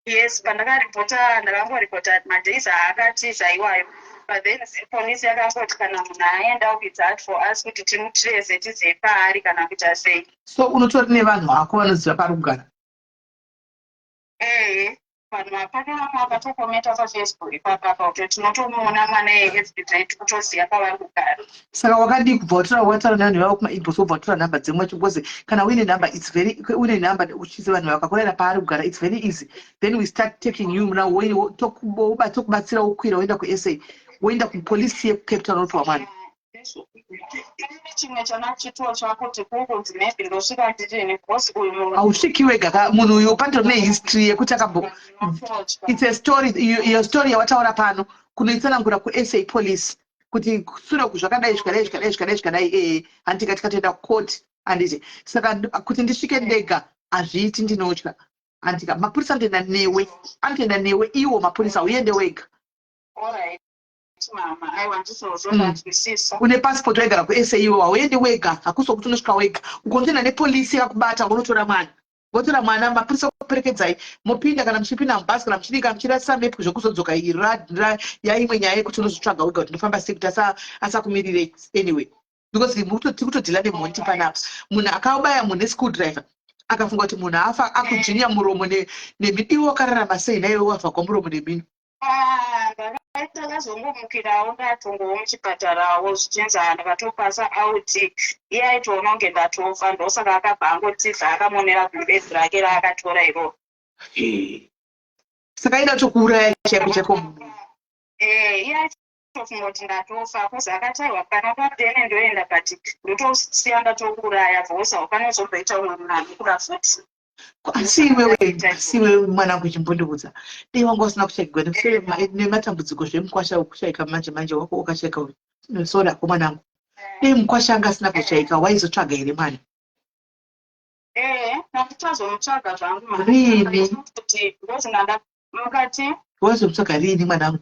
D: Yes, pandakaripota, ndakangoripota madays aakatiza iwayo, but then polisi yakangoti kana munhu aenda, it's hard for us kuti timutrace, tizive paari kana kuita sei.
A: So unotori nevanhu vako vanoziva paari kugara?
D: Ehe, vanhu pane vamwe vakatokomenta paFacebook ipapapa kuti tinotomuona mwana everyday, tikutoziva pavari kugara.
A: Saka wakadii kubva watora, wataura nevanhu vavo kumainbox, wobva watora nhamba dzemwe? Because kana uine nhamba, it's very, uine nhamba uchizi vanhu vakakurayira paari kugara, it's very easy. Then we start taking you now, tokubatsira, wokwira woenda kuSA, woenda kupolisi yekuCape Town, wopiwa mwana.
D: Inini chimwe chana chituo chakuti kungonzi maybe ndosvika ndidini because uyu munhu
A: Hausviki wega ka munhu uyu, pandori nehistory yekuti akambo it's a story, iyo story yawataura pano, kunoitsanangura kuSA Police kuti sure zvakadai zvikadai zvikadai zvikadai zvikadai. Handika tikatoenda kucourt, handiti? Saka kuti ndisvike ndega hazviiti, ndinotya, handika? Mapurisa anotoenda newe, anotoenda newe iwo mapurisa, uende wega.
D: Alright mama, aiwa, ndizvozvo, ndanzwisisa.
A: Une passport, waigara kuSA iwe, hauendi wega. Hakusi kuti unosvika wega, ukonotoenda nepolisi yakubata, unotora mwana, votora mwana, mapurisa kuperekedzai, mopinda kana muchipinda mubhasi kana muchidii, kana muchirasisa mepu. Zvekuzodzoka yaimwe nyaya yekuti unozotsvaga wega kuti ndofamba sei kuti asakumirirei. Anyway, because tiri kutodeala nemhondi panapa, munhu akabaya munhu nescrewdriver, akafunga kuti munhu afa, akudzvinya muromo nemhino. Iwe wakararama sei naiwe wavhagwa muromo nemhino?
D: Ah, ndakazongomukirawo, ndatongowo muchipatarawo, zvichinzi ndakatopasa out. Iye aitoona kunge ndatofa, ndosaka akabva angotiza akamonera gumbezi rake raakatora iroro.
A: Saka aida tokuuraya chaiko chaiko munhu.
D: Iye. Ndakatofunga kuti ndatofa cause akataurwa kana padene ndoenda but ndotosiya ndatokuuraya because haupanozomboita umwe munhu anokura futi.
A: Asi iwewe, asi iwewe mwanangu, chimbondiudza, dei wanga usina kushaikirwa nematambudziko zvemukwasha wekushaika manje manje wako wakashaika uyu, sorry hako mwanangu, dei mukwasha anga asina kushaika, waizotsvaga here mwana?
D: Eh, handichazomutsvaga zvangu mama.
A: Riini?
D: Kuti because ndanda mukati.
A: Waizomutsvaga riini mwanangu?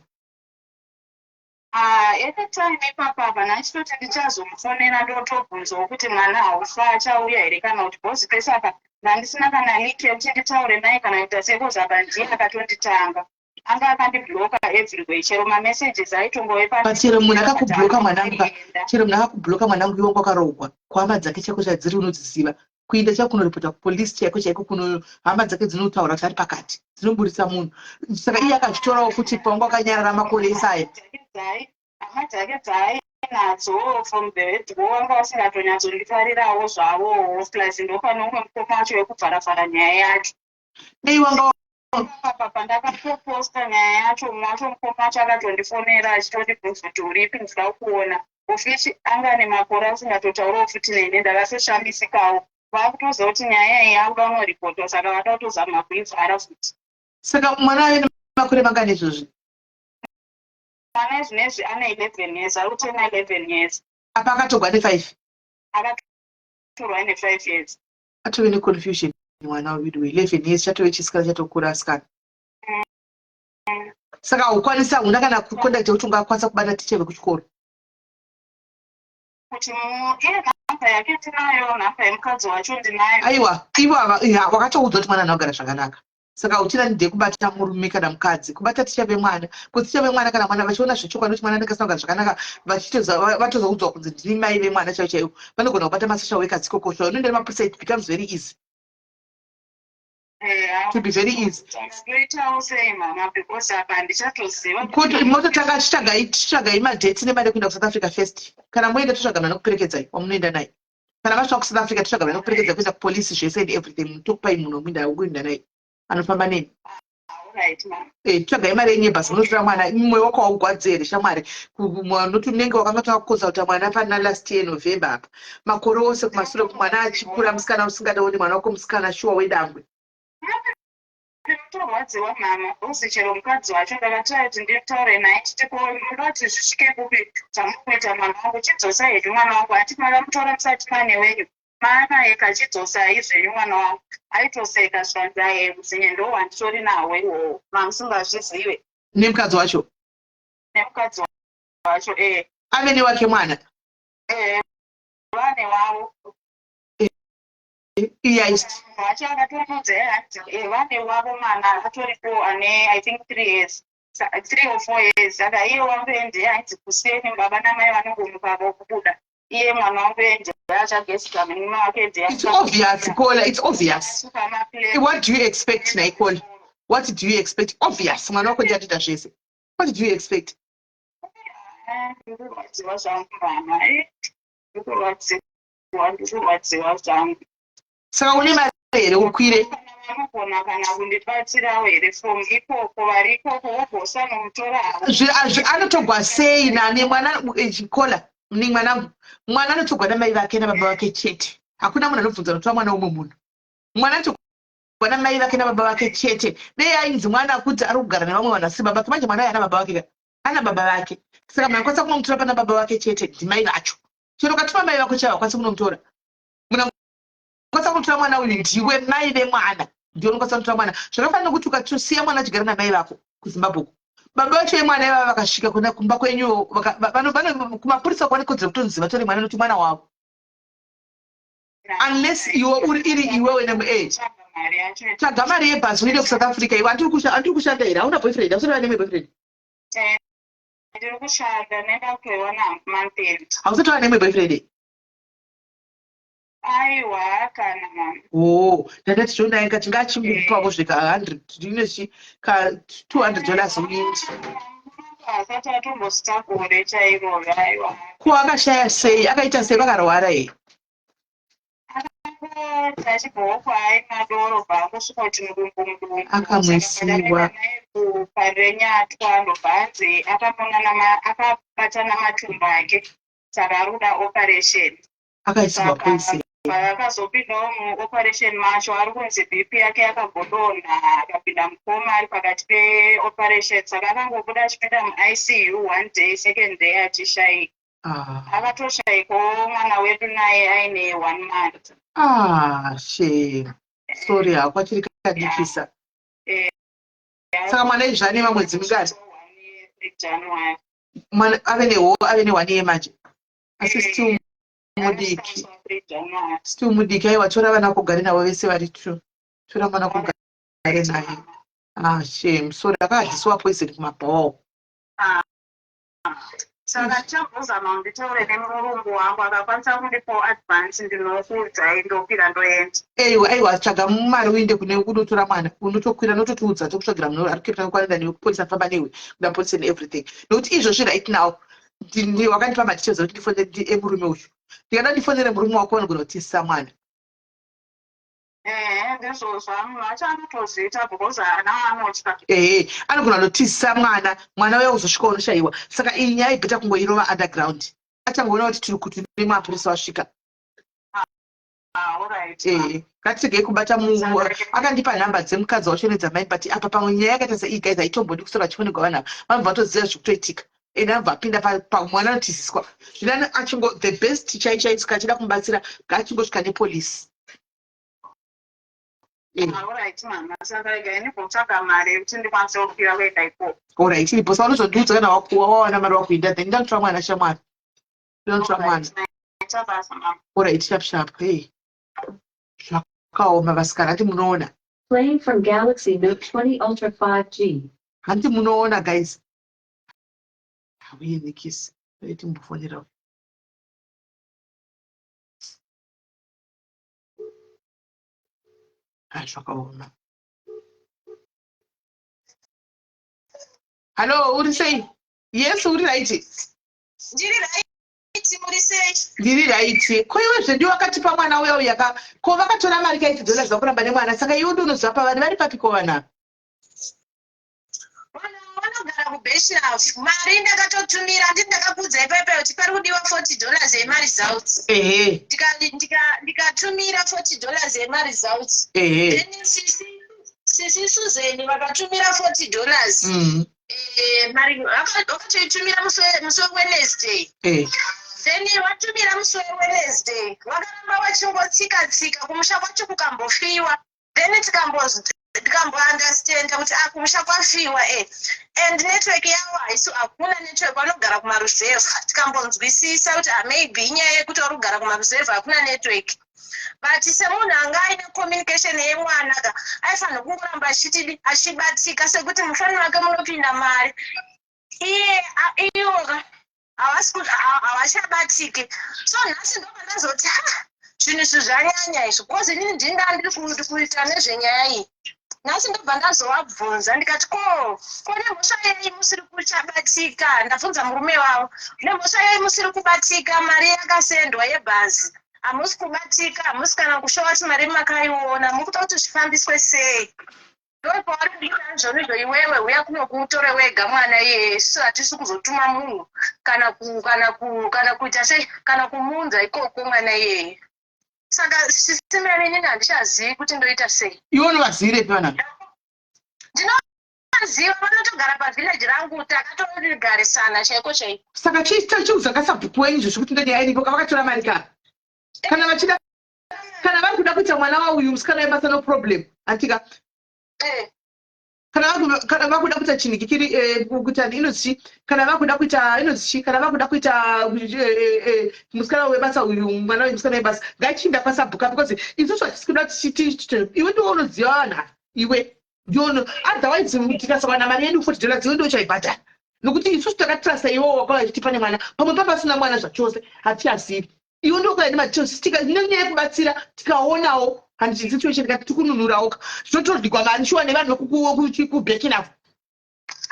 D: Ah, anytime ipapa apa ndachitoti ndichazomufonera ndotobvunzawo kuti mwana haufa achauya here kana kuti, because pese apa ndandisina kana link yekuti nditaure naye kana kuita sei, because apa ndiye akatonditanga, anga akandibloka everywhere, chero mamessages aitongove.
A: But chero munhu akakubloka mwanangu ka, chero munhu akakubloka mwanangu, iwe wanga wakarohwa kuhama dzake chaiko chadziri unodziziva, kuenda chaiko kunoripota kupolisi chaiko chaiko, kuno hama dzake dzinotaura kuti ari pakati, dzinoburitsa munhu. Saka iye akazvitorawo kuti pawanga wakanyarara makore ese aya.
D: Hama dzake dzaainadzo from the word go vanga vasingatonyatsondifarirawo zvavowo, plus ndopane umwe mukoma wacho wekubvaravhara nyaya yacho.
A: Dei wanga
D: Papa pandakatoposta nyaya yacho, mumwe wacho mukoma wacho akatondifonera achitondibvunza kuti uripi, ndinoda kuona ofichi. Anga ane makore asingatotaurawo futi neni. Ndakatoshamisikawo vakutoziva kuti nyaya iyi yakuda kunoripotwa, saka vada kutozama kuivhara futi.
A: Saka mwana ave nemakore mangani izvozvi?
D: Mwana izvinezvi ane 11 years, ari kutena 11 years.
A: Apa akatogwa ne5?
D: Akatorwa ine 5 years.
A: Atove neconfusion mwana wedu, 11 years, chatove chisikana chatokura asikana. Saka haukwanisi, hauna kana contact yekuti ungakwanisa kubata ticha vekuchikoro?
D: Kuti iye nhamba yake tinayo, nhamba yemukadzi wacho ndinayo.
A: Aiwa, ivo ava wakatoudzwa kuti mwana anogara zvakanaka, saka uchina need yekubata murume kana mukadzi, kubata ticha vemwana, kuti ticha vemwana kana mwana vachiona zvechokwadi kuti mwana anenge asina kugara zvakanaka, vatozoudzwa kunzi ndini mai vemwana chaivo chaivo, vanogona kubata masocial workers ikoko. So unoenda nemapurisa, it becomes very easy to be very easy.
D: Ndoitawo sei mama, because apa handichatoziva.
A: Kuti mototanga chitsvagai madates nemari yekuenda kuSouth Africa first. Kana moenda, totsvaga mwana kuperekedzai wamunoenda naye. Kana vasvika kuSouth Africa, totsvaga mwana kuperekedza kuenda kupolisi, zvese and everything, tokupai munhu wemuinda wekuenda naye anofamba neni.
D: Alright mama.
A: Tsvagai mari yenyu yebhasi, munotora mwana. Mwoyo wako haugwadzi here shamwari, noti unenge wakanga takukonsulta mwana pana last year November apa, makore ose kumasure, mwana achikura musikana, usingadaoni mwana wako musikana shuwa wedangwe?
D: Ndinotorwadziwa mama, because chero mukadzi wacho ndakataura kuti nditaure naye chiti, ko munoda kuti zvisvike kupi zvamukuita mwana wangu? Chidzosai henyu mwana wangu, hati makamutora musati mane wenyu maanaye, kachidzosai zvenyu mwana wangu. Aitoseka zvikanzi, aye, utsinye ndo wanditori nahwo iwowo, mamusingazvizive.
A: Nemukadzi wacho?
D: Nemukadzi wacho, eh.
A: Ave newake mwana?
D: Eh, vane wavo.
A: Iye
D: wacho akatomudza hanzi vane wavo mwana atoripo ane, I think, 3 years, 3 or 4 years. Saka iye wangu ndiye ainzi kuseni baba namai vanongomuka vokubuda, iye mwana wangu ndiye achagesika murume wake ndiye.
A: It's obvious, Kola, it's obvious. What do you expect naikola? What do you expect? Obvious, mwana wako ndiye atoita zvese. What do you expect?
D: Ndikurwadziwa zvangu mama, ndikurwadziwa, ndikurwadziwa zvangu.
A: Saka une mari here ukwire?
D: Vanogona kana kundibatsirawo here from ikoko, vari ikoko, vogosanomutora havo?
A: Anotogwa sei nani mwana? Chikola ni mwanangu, mwana anotogwa namai vake nababa vake chete. Hakuna munhu anobvunza notora mwana womwe munhu. Mwana anotogwa namai vake nababa vake chete. Dei ainzi mwana kuti ari kugara nevamwe vanhu asi baba vake, manje mwana ayo ana baba vake ka, ana baba vake. Saka munhu anokwanisa kunomutora pana baba vake chete ndimai vacho. Chero ukatuma mai vako chaivo, hakwanisi kunomutora. Munhu anokwanisa kunotora mwana uyu ndiwe mai vemwana, ndiwe unokwanisa kunotora mwana. Zvakafanana nekuti ukatosiya mwana achigara namai vako kuZimbabwe uko, baba vacho vemwana ivava vakasvika kuna kumba kwenyuwo, kumapurisa kwane kodzero kutonzi vatore mwana, nokuti mwana wavo, unless iwe uri iri iwewe nemu
D: Mari yacho.
A: Tsvaga mari yebhasi uende kuSouth Africa. Iwe handiri kushanda here? Hauna boyfriend? Hausati vane nemwe boyfriend?
D: Ndiri kushanda, nenda kutoiwana month end.
A: Hausati vane nemwe boyfriend?
D: Aiwa, kana mama.
A: O, ndandati chonai tingachingupavo zveka 100 rinechi ka $200 uindi.
D: Asati atombosvitsa gore chairo, aiwa.
A: Ko akashaya sei? Akaita sei? Vakarwara here?
D: Akangoti achibvawo kwaainwa doro bva angosvika kuti mudumbu mudumbu.
A: Akamwisiwa.
D: Kuparenyatwa ndobva anzi akamonana akabatana matumbu ake saka ari kuda operation.
A: Akaisirwa poison.
D: Paakazopindawo muoperation macho ari kunzi BP yake yakambodonha akapinda mukoma ari pakati peoperation saka akangobuda achipinda muICU one day second day achishaika.
A: Ah.
D: Akatoshaikawo mwana wedu naye aine one month.
A: Ah, shame. Sorry hako achiri kadikisa.
D: Eh.
A: Saka mwana izvi ane mamwedzi mingani?
D: January.
A: Mwana ave neho ave ne one year manje. Asi still mudiki. Still mudiki aiwa tora vana kugare navo vese vari two. Tora mwana kugare naye. Ah, shame. Sorry akadisiwa poison kumabhowa.
D: Ah. Saka ndichambozama kuti nditaure nemurungu wangu akakwanisa kundipawo advance ndinokuudzai ndokwira ndoenda.
A: Aiwa aiwa tsvaga mari uinde kune unotora mwana unotokwira unototiudza tokutsvagira munhu ari kucape town kwanoenda newe kupolice anofamba newe kuda police and everything nokuti izvozvi right now wakandipa madetails ekuti ndifonere emurume uyu ndikada ndifonere murume wako vanogona kutizisa mwana.
D: Ehe ndizvozvo munhu wacho anotozviita because haana waanotya.
A: Ehe anogona kutotizisa mwana mwana uya uzosvika unoshaiwa saka iyi nyaya ibheta kungoirova underground achangoona kuti tiri kuti nemapurisa wasvika.
D: Ah, alright.
A: Ehe ngatiregei kubata mu akandipa nhamba dzemukadzi wacho nedzamai but apa pamwe nyaya yakaita seiyi guys haitombodi kusora vachifonegwa vanhu ava vanobva vatoziva zviri kutoitika and anobva apinda pamwana anotiziswa zvino achingo the best chai chai saka achida kumubatsira ngaachingosvika nepolice.
D: Alright mama, saka regai ndimbotsvaga mari yekuti ndikwanise kukwira kuenda ikoko.
A: Alright, iripo saka unozondiudza kana wakuwa wawana mari wakuenda then ndakutora mwana shamwari. Ndakutora mwana.
D: Maita basa mama.
A: Alright, sharp sharp. Hey. Zvakaoma vasikana hanti munoona.
C: Playing from Galaxy Note 20 Ultra 5G.
A: Hanti munoona guys. Hauye nikisi. Timbofonera. Ah, zvakaoma. Hallo, uri sei? Yes, uri right.
F: Ndiri right, muri sei?
A: Ndiri right. Ko iwe zve ndiwe wakatipa mwana uya uya ka? Ko vakatora mari kaiti dollars vakuramba nemwana saka iwe ndiunoziva pavari vari papi ko vana?
F: Vanhu vanogara kuBeshraf. Mari ndakatotumira, handiti ndakakuudza ipaipa kuti pari kudiwa 40 dollars yemaresults.
A: Ehe.
F: Ndikatumira 40 dollars yemaresults.
A: Ehe.
F: Then sisi sisi Susan vakatumira 40 dollars. Eh, mari vakatoitumira musi weWednesday. Then vatumira musi weWednesday vakaramba vachingotsika tsika kumusha kwacho kukambofiwa. Then tikambounderstanda kuti ah, kumusha kwafiwa eh. And network yavo haisi hakuna network vanogara kumaruzevha tikambonzwisisa kuti ah, maybe inyaya yekuti vari kugara kumaruzevha hakuna network but semunhu anga aine communication yemwana ka aifanira kungoramba achitidi achibatika sekuti mufoni make munopinda mari iye iwo ka havasi havachabatiki so nhasi ndopandazoti ha zvinhu izvi zvanyanya izvi bcause inini ndini ndandiri kuita nezvenyaya iyi nhasi ndobva ndazovabvunza ndikati ko ko nemhosva yei musiri kuchabatika ndabvunza murume wavo nemhosva yei musiri kubatika mari yakasendwa yebhazi hamusi kubatika hamusi kana kushowa kuti mari makaiona muri kuda kuti zvifambiswe sei Ndopauri kuita izvonizvo iwewe huya kuno kuutore wega mwana iyeye isu hatisi kuzotuma munhu kana ku, kana ku, kana kuita sei kana kumuunza ikoko mwana iyeye saka sisimeni inini handichazivi kuti ndoita sei
A: Iwe unovazivirepi vana?
F: Ndinovaziva vanotogara pavillage rangu takatogarisana chaiko chaiko
A: Saka chiudza kasabhuku wenyu izvozvi kuti ndonyaya iripo kavakatora mari ka? Kana vachida kana vari kuda kuita mwana wauyu musikana webasa no problem antika
F: eh.
A: kana vakuda kuita chinhu kikiri eh, kuita inonzi chii kana vakuda kuita inonzi chii kana vakuda kuita eh, musikana webasa uyu mwana uyu musikana webasa ngaichiinda kwasabhuka because isusu hatisi kuda kuti iwe ndiwe unoziva vanhu ava iwe ndiwe otherwise tikasawana mari yedu 40 dollars iwe ndiwe uchaibhadhara nokuti isusu takatrasta iwe wakauya chitipa nemwana pamwe papasina mwana zvachose hatichazivi iwe ndokuya nematos tika nenyaya yekubatsira tikaonawo handiti situation kati tikununurawo ka zvinotodyigwa mari shuwa nevanhu vekubacking up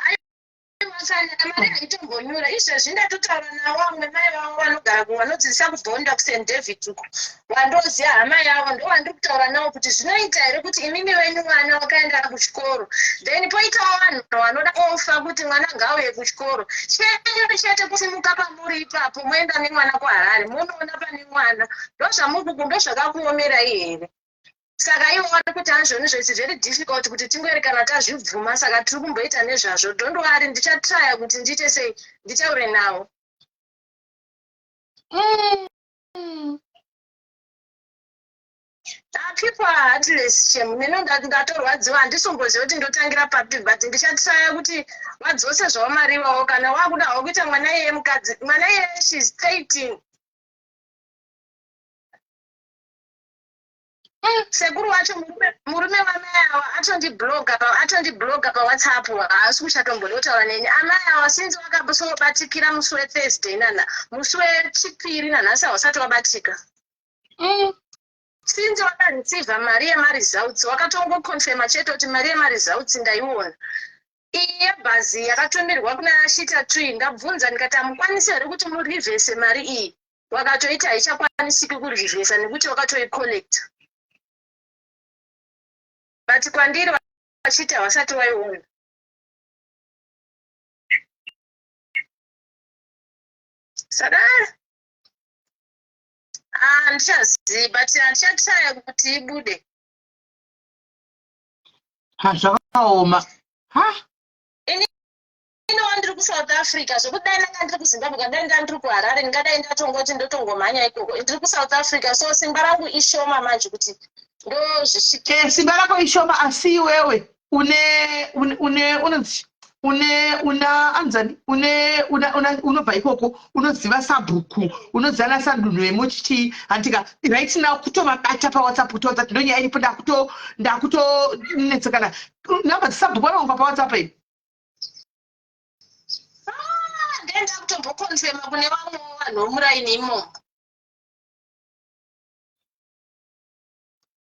F: Aiwa, Kana mari haitombonyura. Izvezvi ndatotaura navo vamwe mai vangu vanogara vanodzidzisa kubhonda kuSt David uko. Vandoziva hama yavo ndovandiri kutaura navo kuti zvinoita here kuti imimi venyu vana vakaenda kuchikoro. Then poitawo vanhu vanoda ofa kuti mwana ngaauye kuchikoro. Chenyu chete kusimuka pamuri ipapo moenda nemwana kuHarare monoona pane mwana. Ndozvamuri ndozvakakuomerai here? Saka ivo vari kuti hanzvonizvo it's very difficult kuti tingoerekana tazvibvuma saka tiri kumboita nezvazvo. Don't worry ndichatraya kuti ndiite sei nditaure navo. Ah, people are heartless shem neno ndatorwadziwa handisomboziva kuti ndotangira papi but ndichatraya kuti vadzose zvavo mari iwawo kana wakuda havo kuita mwana iyeye mukadzi mwana iyeye shes 13 Sekuru wacho murume murume wamai awa atondibloga pa atondibloga pawhatsapp haasi kuchatomboda kutaura neni amai awa since wakasobatikira musi wethursday nana musi wechipiri nanhasi hausati wabatika Since wakareceiva mari yemaresults wakatongoconfirma chete kuti mari yemaresults ndaiona iyi yebhazi yakatumirwa kuna shita tree ndabvunza ndikati hamukwanisi here kuti murivhese mari iyi wakatoiti haichakwanisiki kurivhesa nekuti wakatoicollecta but kwandiri vachiti havasati waiona saka handichazivi but handichatraya kuti ibude
A: ha zvakaoma ha
F: Iniwo ndiri kuSouth Africa zvekuti dai ndanga ndiri kuZimbabwe kana dai ndanga ndiri kuHarare ndingadai ndatongoti ndotongomhanya ikoko. Ndiri kuSouth Africa so simba rangu ishoma manje kuti ndozvisvika.
A: Eh, simba rako ishoma asi iwewe une une une unonzi une una anzani une una una unobva ikoko unoziva sabhuku unoziva nasadunhu vemuchichii hantika right now kutovabata pawhatsapp kutovatsa kuti ndonyaya iripo ndakuto ndakutonetsekana namba dzesabhuku vanoonga pawhatsapp iyi
F: Ah, ndenda kutombokonfema kune vamwe vanhu vomuraini imomo.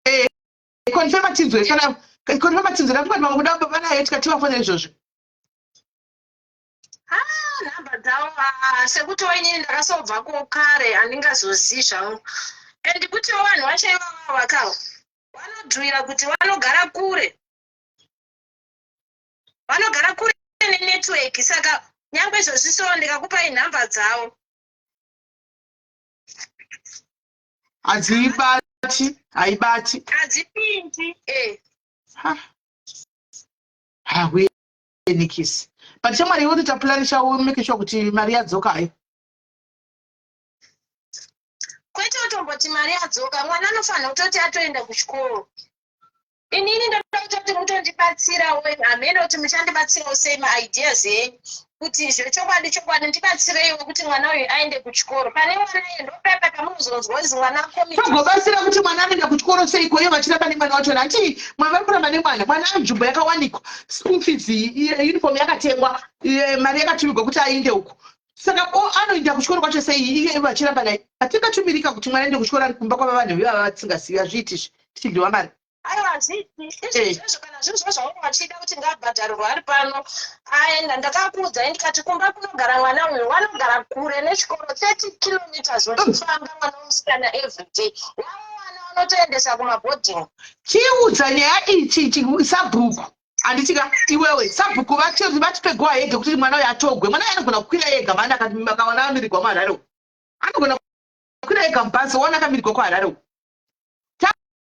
A: Eh, konfema tinzwe kana konfema tinzwe ndafunga kuti vamwe kuda vanayo tikati vafonere izvozvo.
F: Ah, nhamba dzavo ah, sekuti wainini ndakasobvako kare handingazozii zvangu and kutiwo vanhu vacho ivava vakawo vanodhuira kuti vanogara kure vanogara kure nenetwork saka nyangwe izvozvi so ndikakupai nhamba dzavo
A: Hadzibati, haibati.
F: Hadzipindi eh.
A: Ha. Hakuenikisi. But shamwari iwe utoita plan chavo make sure kuti mari yadzoka hayo.
F: Kwete utomboti mari yadzoka, mwana anofanira kutoti atoenda kuchikoro. Inini ndoda kutoti mutondibatsirawo hameno kuti muchandibatsirawo sei maideas enyu kuti zvechokwadi chokwadi ndibatsireiwo kuti mwana uyu aende kuchikoro pane mwana iye ndopaipa pamunozonzwa kunzi mwana
A: togobatsira kuti mwana anoenda kuchikoro seiko iye vachiramba nemwana wacho hanti mwana vari kuramba nemwana mwana anzvimbo yakawanikwa school fees uniform yakatengwa mari yakatumigwa kuti ainde uku saka anoenda kuchikoro kwacho sei iye vachiramba naye hatingatumirika kuti mwana aende kuchikoro ari kumba kwava vanhu ivava vatisingazivi hazviiti izvi tichidyiwa mari
F: Aiwa hazviiti izvozvo kana zviri zvo zvaunge vachida kuti ngaabhadharirwe ari pano aenda ndakakuudzai ndikati kumba kunogara mwana uyu vanogara kure nechikoro 30 kilometers vachifamba mwana wemusikana everyday wavo vana vanotoendesa kumaboarding
A: Chiudza nyaya iyi sabhuku handiti ka iwewe sabhuku vatipe go ahead yekuti mwana uyu atogwe mwana uyu anogona kukwira ega mani akawana amirigwa muharare uku anogona kukwira ega mubhazi waona akamirigwa kuharare uku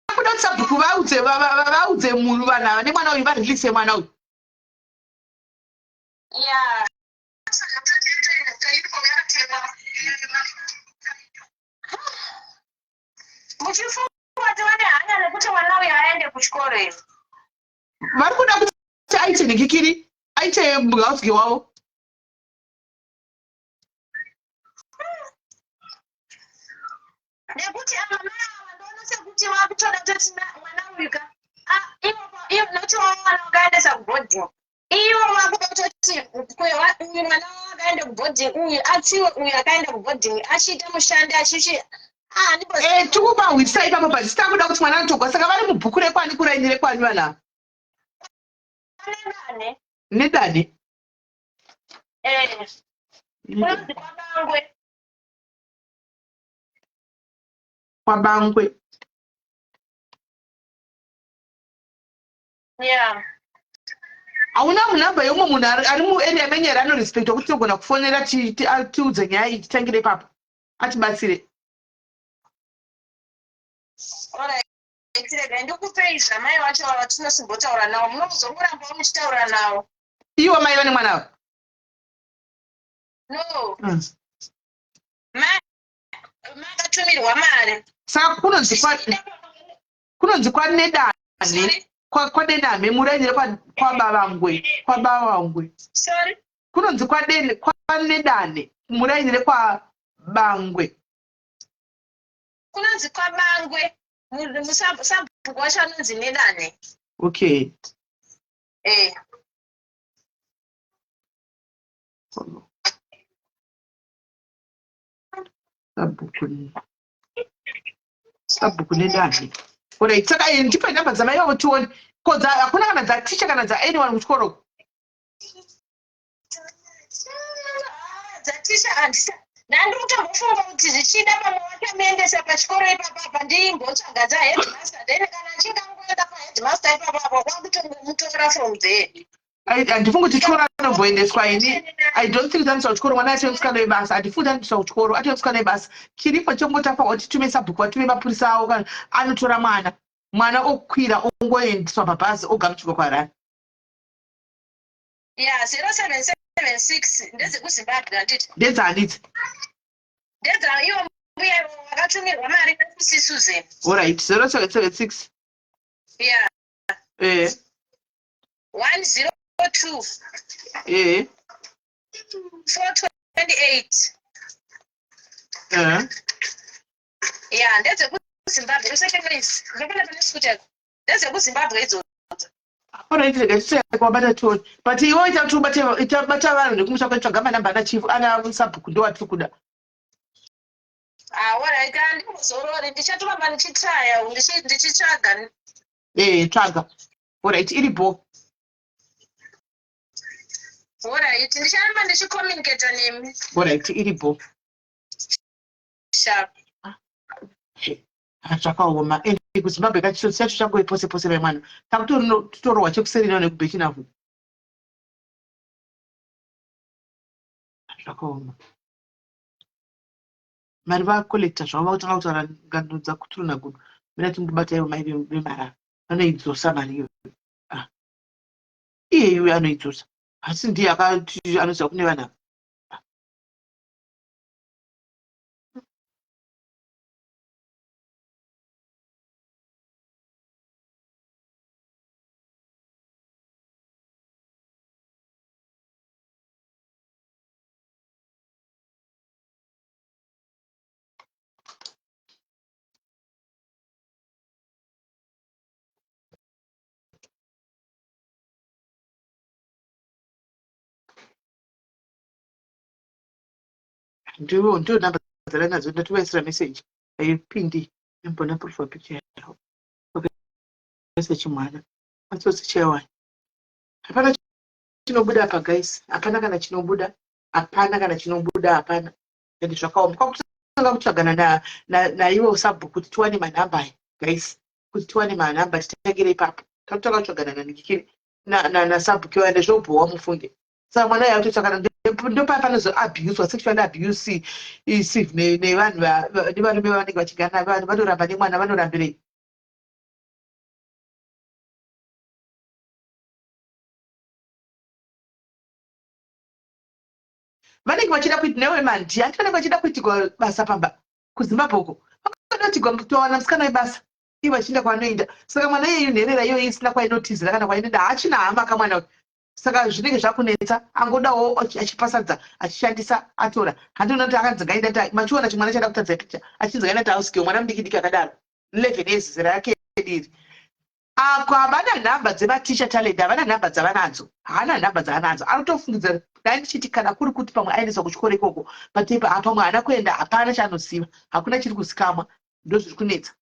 A: takuda kuti sabhuku vaudze vaudze munhu vanhu ava nemwana uyu varelease mwana uyu
F: yeah. Muchifunga kuti vane hanya nekuti mwana uyu aende kuchikoro here?
A: Vari kuda kuti aite nhikikiri aite house wavo.
F: Nekuti ava mai ava ndoona sekuti vakutoda kutoti mwana uyu ka ivo noti wavo mwana wakaendesa kuboarding ivo vakuda kutoti uyu mwana wavo akaenda kuboarding uyu atsiwe uyu akaenda kuboarding achiita mushandi achichi ah,
A: eh, tikubahwisa ipapo but sitakuda kuti mwana anotogwa saka vari mubhuku rekwani kuraini rekwani vana
F: nedane
A: nedane.
F: Eh. Kunonzi kwaBangwe.
A: KwaBangwe.
F: Yeah.
A: Hauna munhamba yeumwe munhu ari muarea menyu here anorespectwa kuti tinogona kufonera tiudze nyaya iyi titangire ipapo atibatsire.
F: Alright, regai ndikupei zvamai vacho vatinosimbotaura navo munozongoramba muchitaura navo.
A: Iwo mai vane mwana ava?
F: No. Makatumirwa mari.
A: Saka kunonzi kwa kunonzi kwaNedane kwaDename muraini rekwaBavangwe kwaBavangwe.
F: Sorry.
A: Kunonzi kwaDene kwaNedane muraini rekwaBangwe.
F: Kunonzi kwaBangwe sabhuku wacho anonzi Nedane.
A: Okay.
F: Eh.
A: Sabhuku sabhuku nedanhe. Alright, saka eh, ndipe namba dzamai vavo tione. Ko dza hakuna kana dza teacher kana dza anyone kuchikoro.
F: Dzatisha handisa ndandiri kutombofunga kuti zvichida pamwe vakamuendesa pachikoro ipapa apa ndimbotsvaga dzaheadmaster then kana achinge angoenda paheadmaster ipapa apa kwakutongomutora from there.
A: Handifungi kuti chikoro anomboendeswa ini. I don't think kuti anoiswa kuchikoro mwana atove musikana webasa. Handifungi kuti anoiswa kuchikoro atove musikana webasa. Chiripo chongotafa kuti tume sabhuku vatume mapurisa avo kana anotora mwana. Mwana okwira ongoendeswa pabhazi ogamuchirwa kuHarare.
F: Ya 0776 ndedzekuZimbabwe handiti?
A: Ndedzani idzi?
F: Ndedza ivo mbuya ivo vakatumirwa mari naSisi Susan.
A: Alright, 0776.
F: Ya.
A: Eh.
F: 102.
A: Eh.
F: 428.
A: Eh.
F: Ya ndedzekuZimbabwe useke noise. Ndopanda pane scooter. NdedzekuZimbabwe idzodzo.
A: Alright, rega titsvake kwabata tione. But iwe ita kuti ubate ita bata vanhu nekumusha kwedu tsvaga manamba ana chief ana sabhuku ndo watiri kuda.
F: Ah, alright, handimbozorori ndichatoramba ndichitraya ndichitsvaga.
A: Eh, tsvaga. Alright, iri bho.
F: Alright, ndicharamba ndichicommunicata nemi.
A: Alright, iri bho.
F: Sharp.
A: Ah, zvakaoma ende kuzimbabwe kachitsotsi chacho changove pose pose vemwana takutororohwa chekuseri nao nekubhechinavhu zvakaoma mari vacollecta zvavo vakutanga kutaura ngano dzakuturu nagudu mina timbobata ivo mai vemari ava vanoidzosa mari iyoyo ah. iye iwe anoidzosa asi ndiye akati anoziva kune vanhu ava Ndiwo ndiwo number dzandinadzo ndatovaisira message haipindi imbona profile picture yavo vakaisa chimwana matsotsi chaiwani hapana chinobuda apa guys hapana kana chinobuda hapana kana chinobuda hapana and zvakaoma kwakutanga kutsvagana naivo sabhuku kuti tiwane manhamba aya guys kuti tiwane manhamba titangire ipapo takutanga kutsvagana nanikikiri nasabhuku iwayo ndezvobhowa mufunge saka mwana uyu akutotsvakana ndopaya panozoabuswa sexually abuse isive nevanhu nevarume vavanenge vachigara navo vanhu vanoramba nemwana vanorambirei vanenge vachida kuiti newe mandi hanti vanenge vachida kuitigwa basa pamba kuzimbabwe uko vanoda kuitigwa towana musikana webasa ivo vachienda kwavanoenda saka mwana iyeyu nherera iyoyi isina kwainotizira kana kwainoenda haachina hama kamwana uyu saka zvinenge zvakunetsa angodawo achipasadza achishandisa atora handiona kuti akanzi ngaenda ta machiona chimwana chada kutadza picture achinzi ngaenda ta house girl mwana mudiki diki akadaro 11 years zera rake diri ako havana nhamba dzematicha talent havana nhamba dzavanadzo haana nhamba dzaanadzo anotofungidzira dai ndichiti kana kuri kuti pamwe aendeswa kuchikoro ikoko but pamwe haana kuenda hapana chaanoziva hakuna chiri kuzikamwa ndozviri kunetsa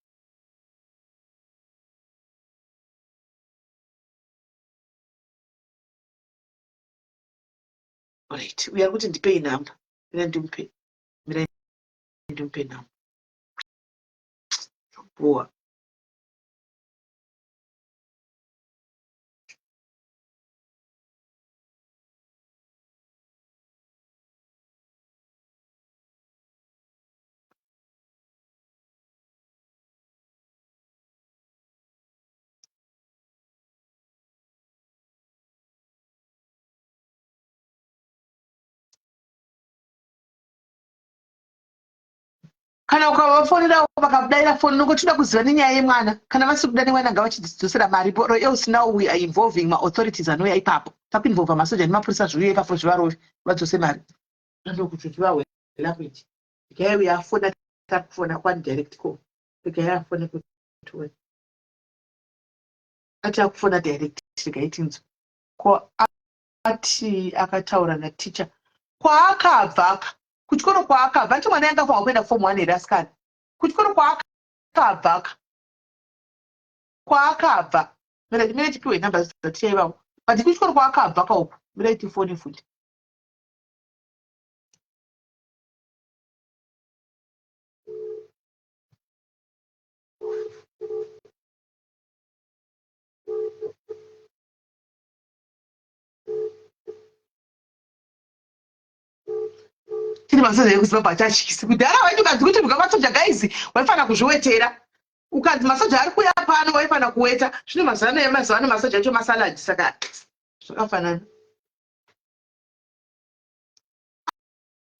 A: Right, uyo ari kuti ndipei nhamba. Mira ndimupe. Mira ndimupe nhamba. Zvobowa. Kana ukavafonera vakakudaira foni nongo tinoda kuziva nenyaya yemwana. Kana vasiri kuda nemwana ngavachidzosera mari or else now we are involving maauthorities anouya ipapo. Takuinvolva masoja nemapurisa zviuye ipapo zvivarove vadzose mari. Ndokuti vahwela kuiti regai uyo afona takufona kwani direct call regai afone kuti ati akufona direct regai tinzwe. Ko ati akataura naticha kwaakabva ka kuchikoro kwaakabva anti mwana yanga afanirwa kuenda form one here asikana kuchikoro kwaakabva ka kwaakabva mira mira tipiwe nhamba dzaticha ivavo but kuchikoro kwaakabva ka uku mira tifone futi. Tiri masoja ekuZimbabwe hachatyisi. Kudhara waiti ukanzi kuti muka masoja guys waifanira kuzviwetera. Ukanzi masoja ari kuuya pano waifanira kuweta. Zvino mazuva ano emazuva ano masoja acho masalad saka zvakafanana.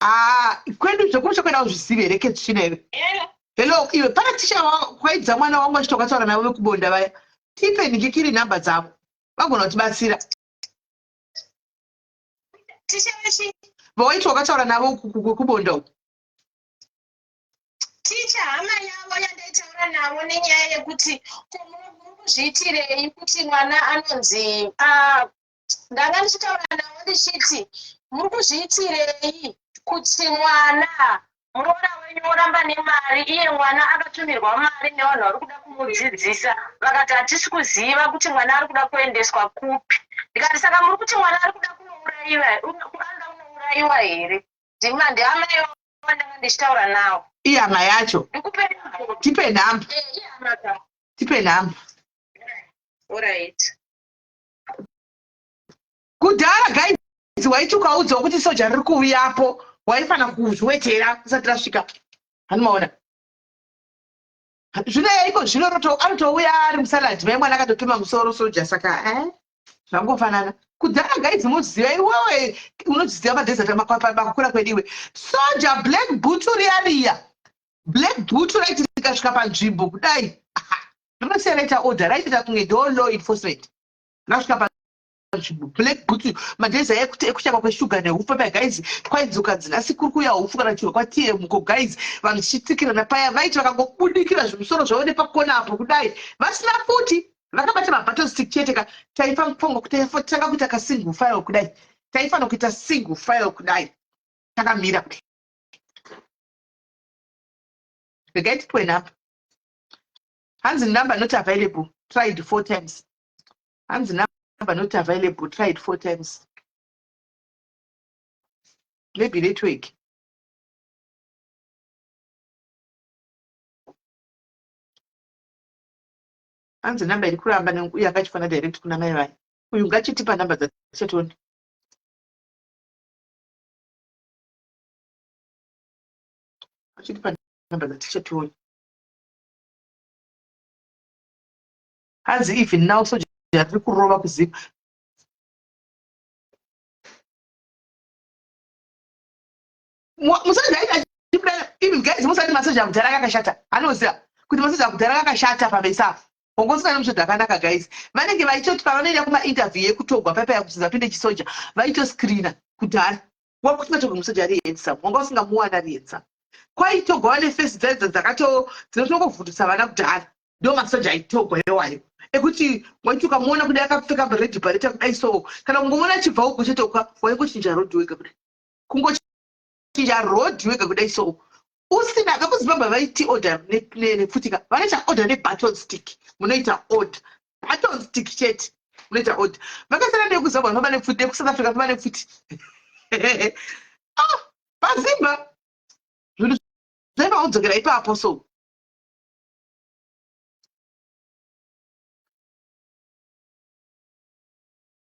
A: Ah, kwedu zvekumusha kwedu hauzvizivi here ketsvina iwe? Hello, iwe pana ticha kwaidza mwana wangu achiti wakataura navo vekubonda vaya. Tipe ndikikiri nhamba dzavo. Vagona kutibatsira.
F: Ticha vechi?
A: Vawaiti wakataura navo kubonda uku.
F: Ticha hama yavo yandaitaura navo nenyaya yekuti ko murikuzviitirei kuti mwana anonzi ah, ndanga ndichitaura navo ndichiti muri kuzviitirei kuti mwana muroora wenyu oramba nemari iye mwana akatumirwa mari nevanhu vari kuda kumudzidzisa vakati hatisi kuziva kuti mwana ari kuda kuendeswa kupi ndikati saka muri kuti mwana ari kuda kunourayiwa anoda kunourayiwa here ndima ndiamai vandanga ndichitaura nawo
A: Ihama yacho.
F: Ndikupe
A: Tipe nhamba.
F: Eh, ihama ka.
A: Tipe nhamba.
F: Alright.
A: Kudhara guys waiti ukaudzwa kuti soja riri kuuyapo waifana kuzviwetera usati rasvika. Hanomaona. Zvino iko zvino anotouya ari musalad mai mwana akatotema musoro soja saka eh zvangofanana. Kudhara guys muziva iwewe unoziva madesert makukura kwedu iwe. Soja black boot riya riya. Black boot raiti rikasvika panzvimbo kudai. Rinosiya raita order raitoita kunge ndo law enforcement. Rasvika panzvimbo black boot madhezi aya ekuti ekushakwa kweshuga neupfu paya guys kwainzi ukanzi nhasi kuri kuuya upfu kana chirwa kwatm ko guys vanhu tichitsikirana paya vaiti vakangobudikira zvimusoro zvavo nepakona apo kudai vasina futi vakabata mabattle stick chete ka taifanira kutanga kuita kasingle file kudai taifanira kuita single file kudai takamira kudai regai tipiwe nhamba hanzi number not available tried four times hanzi number not available tried four times maybe network hanzi number iri kuramba uye akachifana direct kuna mai vaye uyu ngachitipa number dzatichatoni achitipa number dzatichatoni Hanzi even now soja riri kurova kuziva. Musoja aiti achibuda even guys musati masoja akudhara akashata. Anoziva kuti masoja akudhara akashata pamesa apo. Wangosina nemusoja akanaka guys. Vanenge vaitoti pavanoenda kuma interview yekutogwa paipa yakuti zapinde chisoja vaitoscreena kudhara. Wanga usingatogwi musoja ari handsome. Wanga usingamuwana ari handsome. Kwaitogwa vane face dzaidza dzakato dzinotongovhundutsa vana kudhara. Ndo masoja aitogwa iwayo ekuti waiti ukamuona kudai akapfeka red bareta kudai so kana kungomuona achibva uko chete uka waingochinja road wega kudai kungochinja road wega kudai so usina vekuzimbabwe vaiti order nepfutika vanoita order nebaton stick munoita order baton stick chete munoita order vakasiyana nekuzimbabwe vanofamba nepfuti nekusouth africa vanofamba nepfuti. Ah, pazimba zvinhu zvaiva kudzokera ipapo so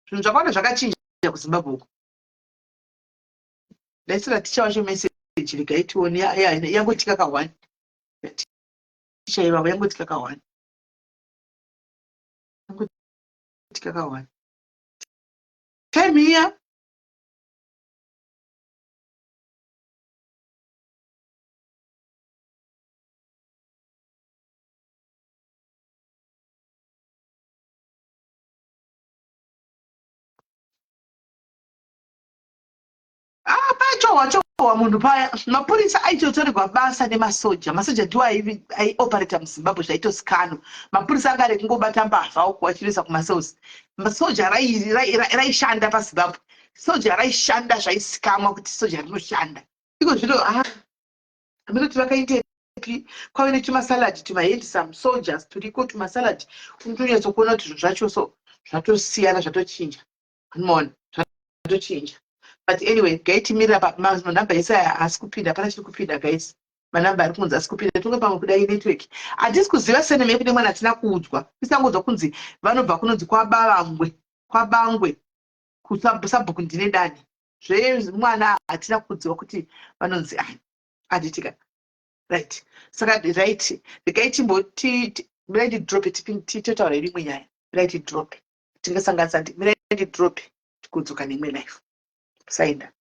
A: zvinhu zvakawanda zvakachinja kuzimbabwe uku ndaisira ticha wacho message regai tione yangotika ka one ticha ivavo yangotika ka one yangotika ka one time iya Ah, pachohwa chohwa munhu paya mapurisa aitotorerwa basa nemasoja masoja ndiwo aioperata muzimbabwe zvaitosikanwa mapurisa anga ari kungobata mbavha uku achinoisa kumacells masoja raishanda pazimbabwe soja raishanda zvaisikamwa kuti soja rinoshanda iko zvino ah, aminoti vakaindepi kwave netumasalad tumahandsome soldiers turiko tumasalad unotonyatsokuona kuti zvinhu zvacho so zvatosiyana zvatochinja Unoona zvatochinja. But anyway, gaitimirira pa manumber ese aya haasi kupinda, hapana chiri kupinda guys. Manumber ari kunzi asi kupinda tonga pamwe kudai network. Hatisi kuziva surname yekune mwana hatina kuudzwa. Tisangonzwa kunzi vanobva kunonzi kwaBavangwe, kwaBangwe kusabhuku ndine dani. Zvemwana hatina kuudziwa kuti vanonzi ani. Handitika. Right. Saka right. Regai timboti mirai ndidrope titotaura imwe nyaya. Mirai tidrope. Tingasanganisa mirai ndidrope tikudzoka neimwe life. Saenda.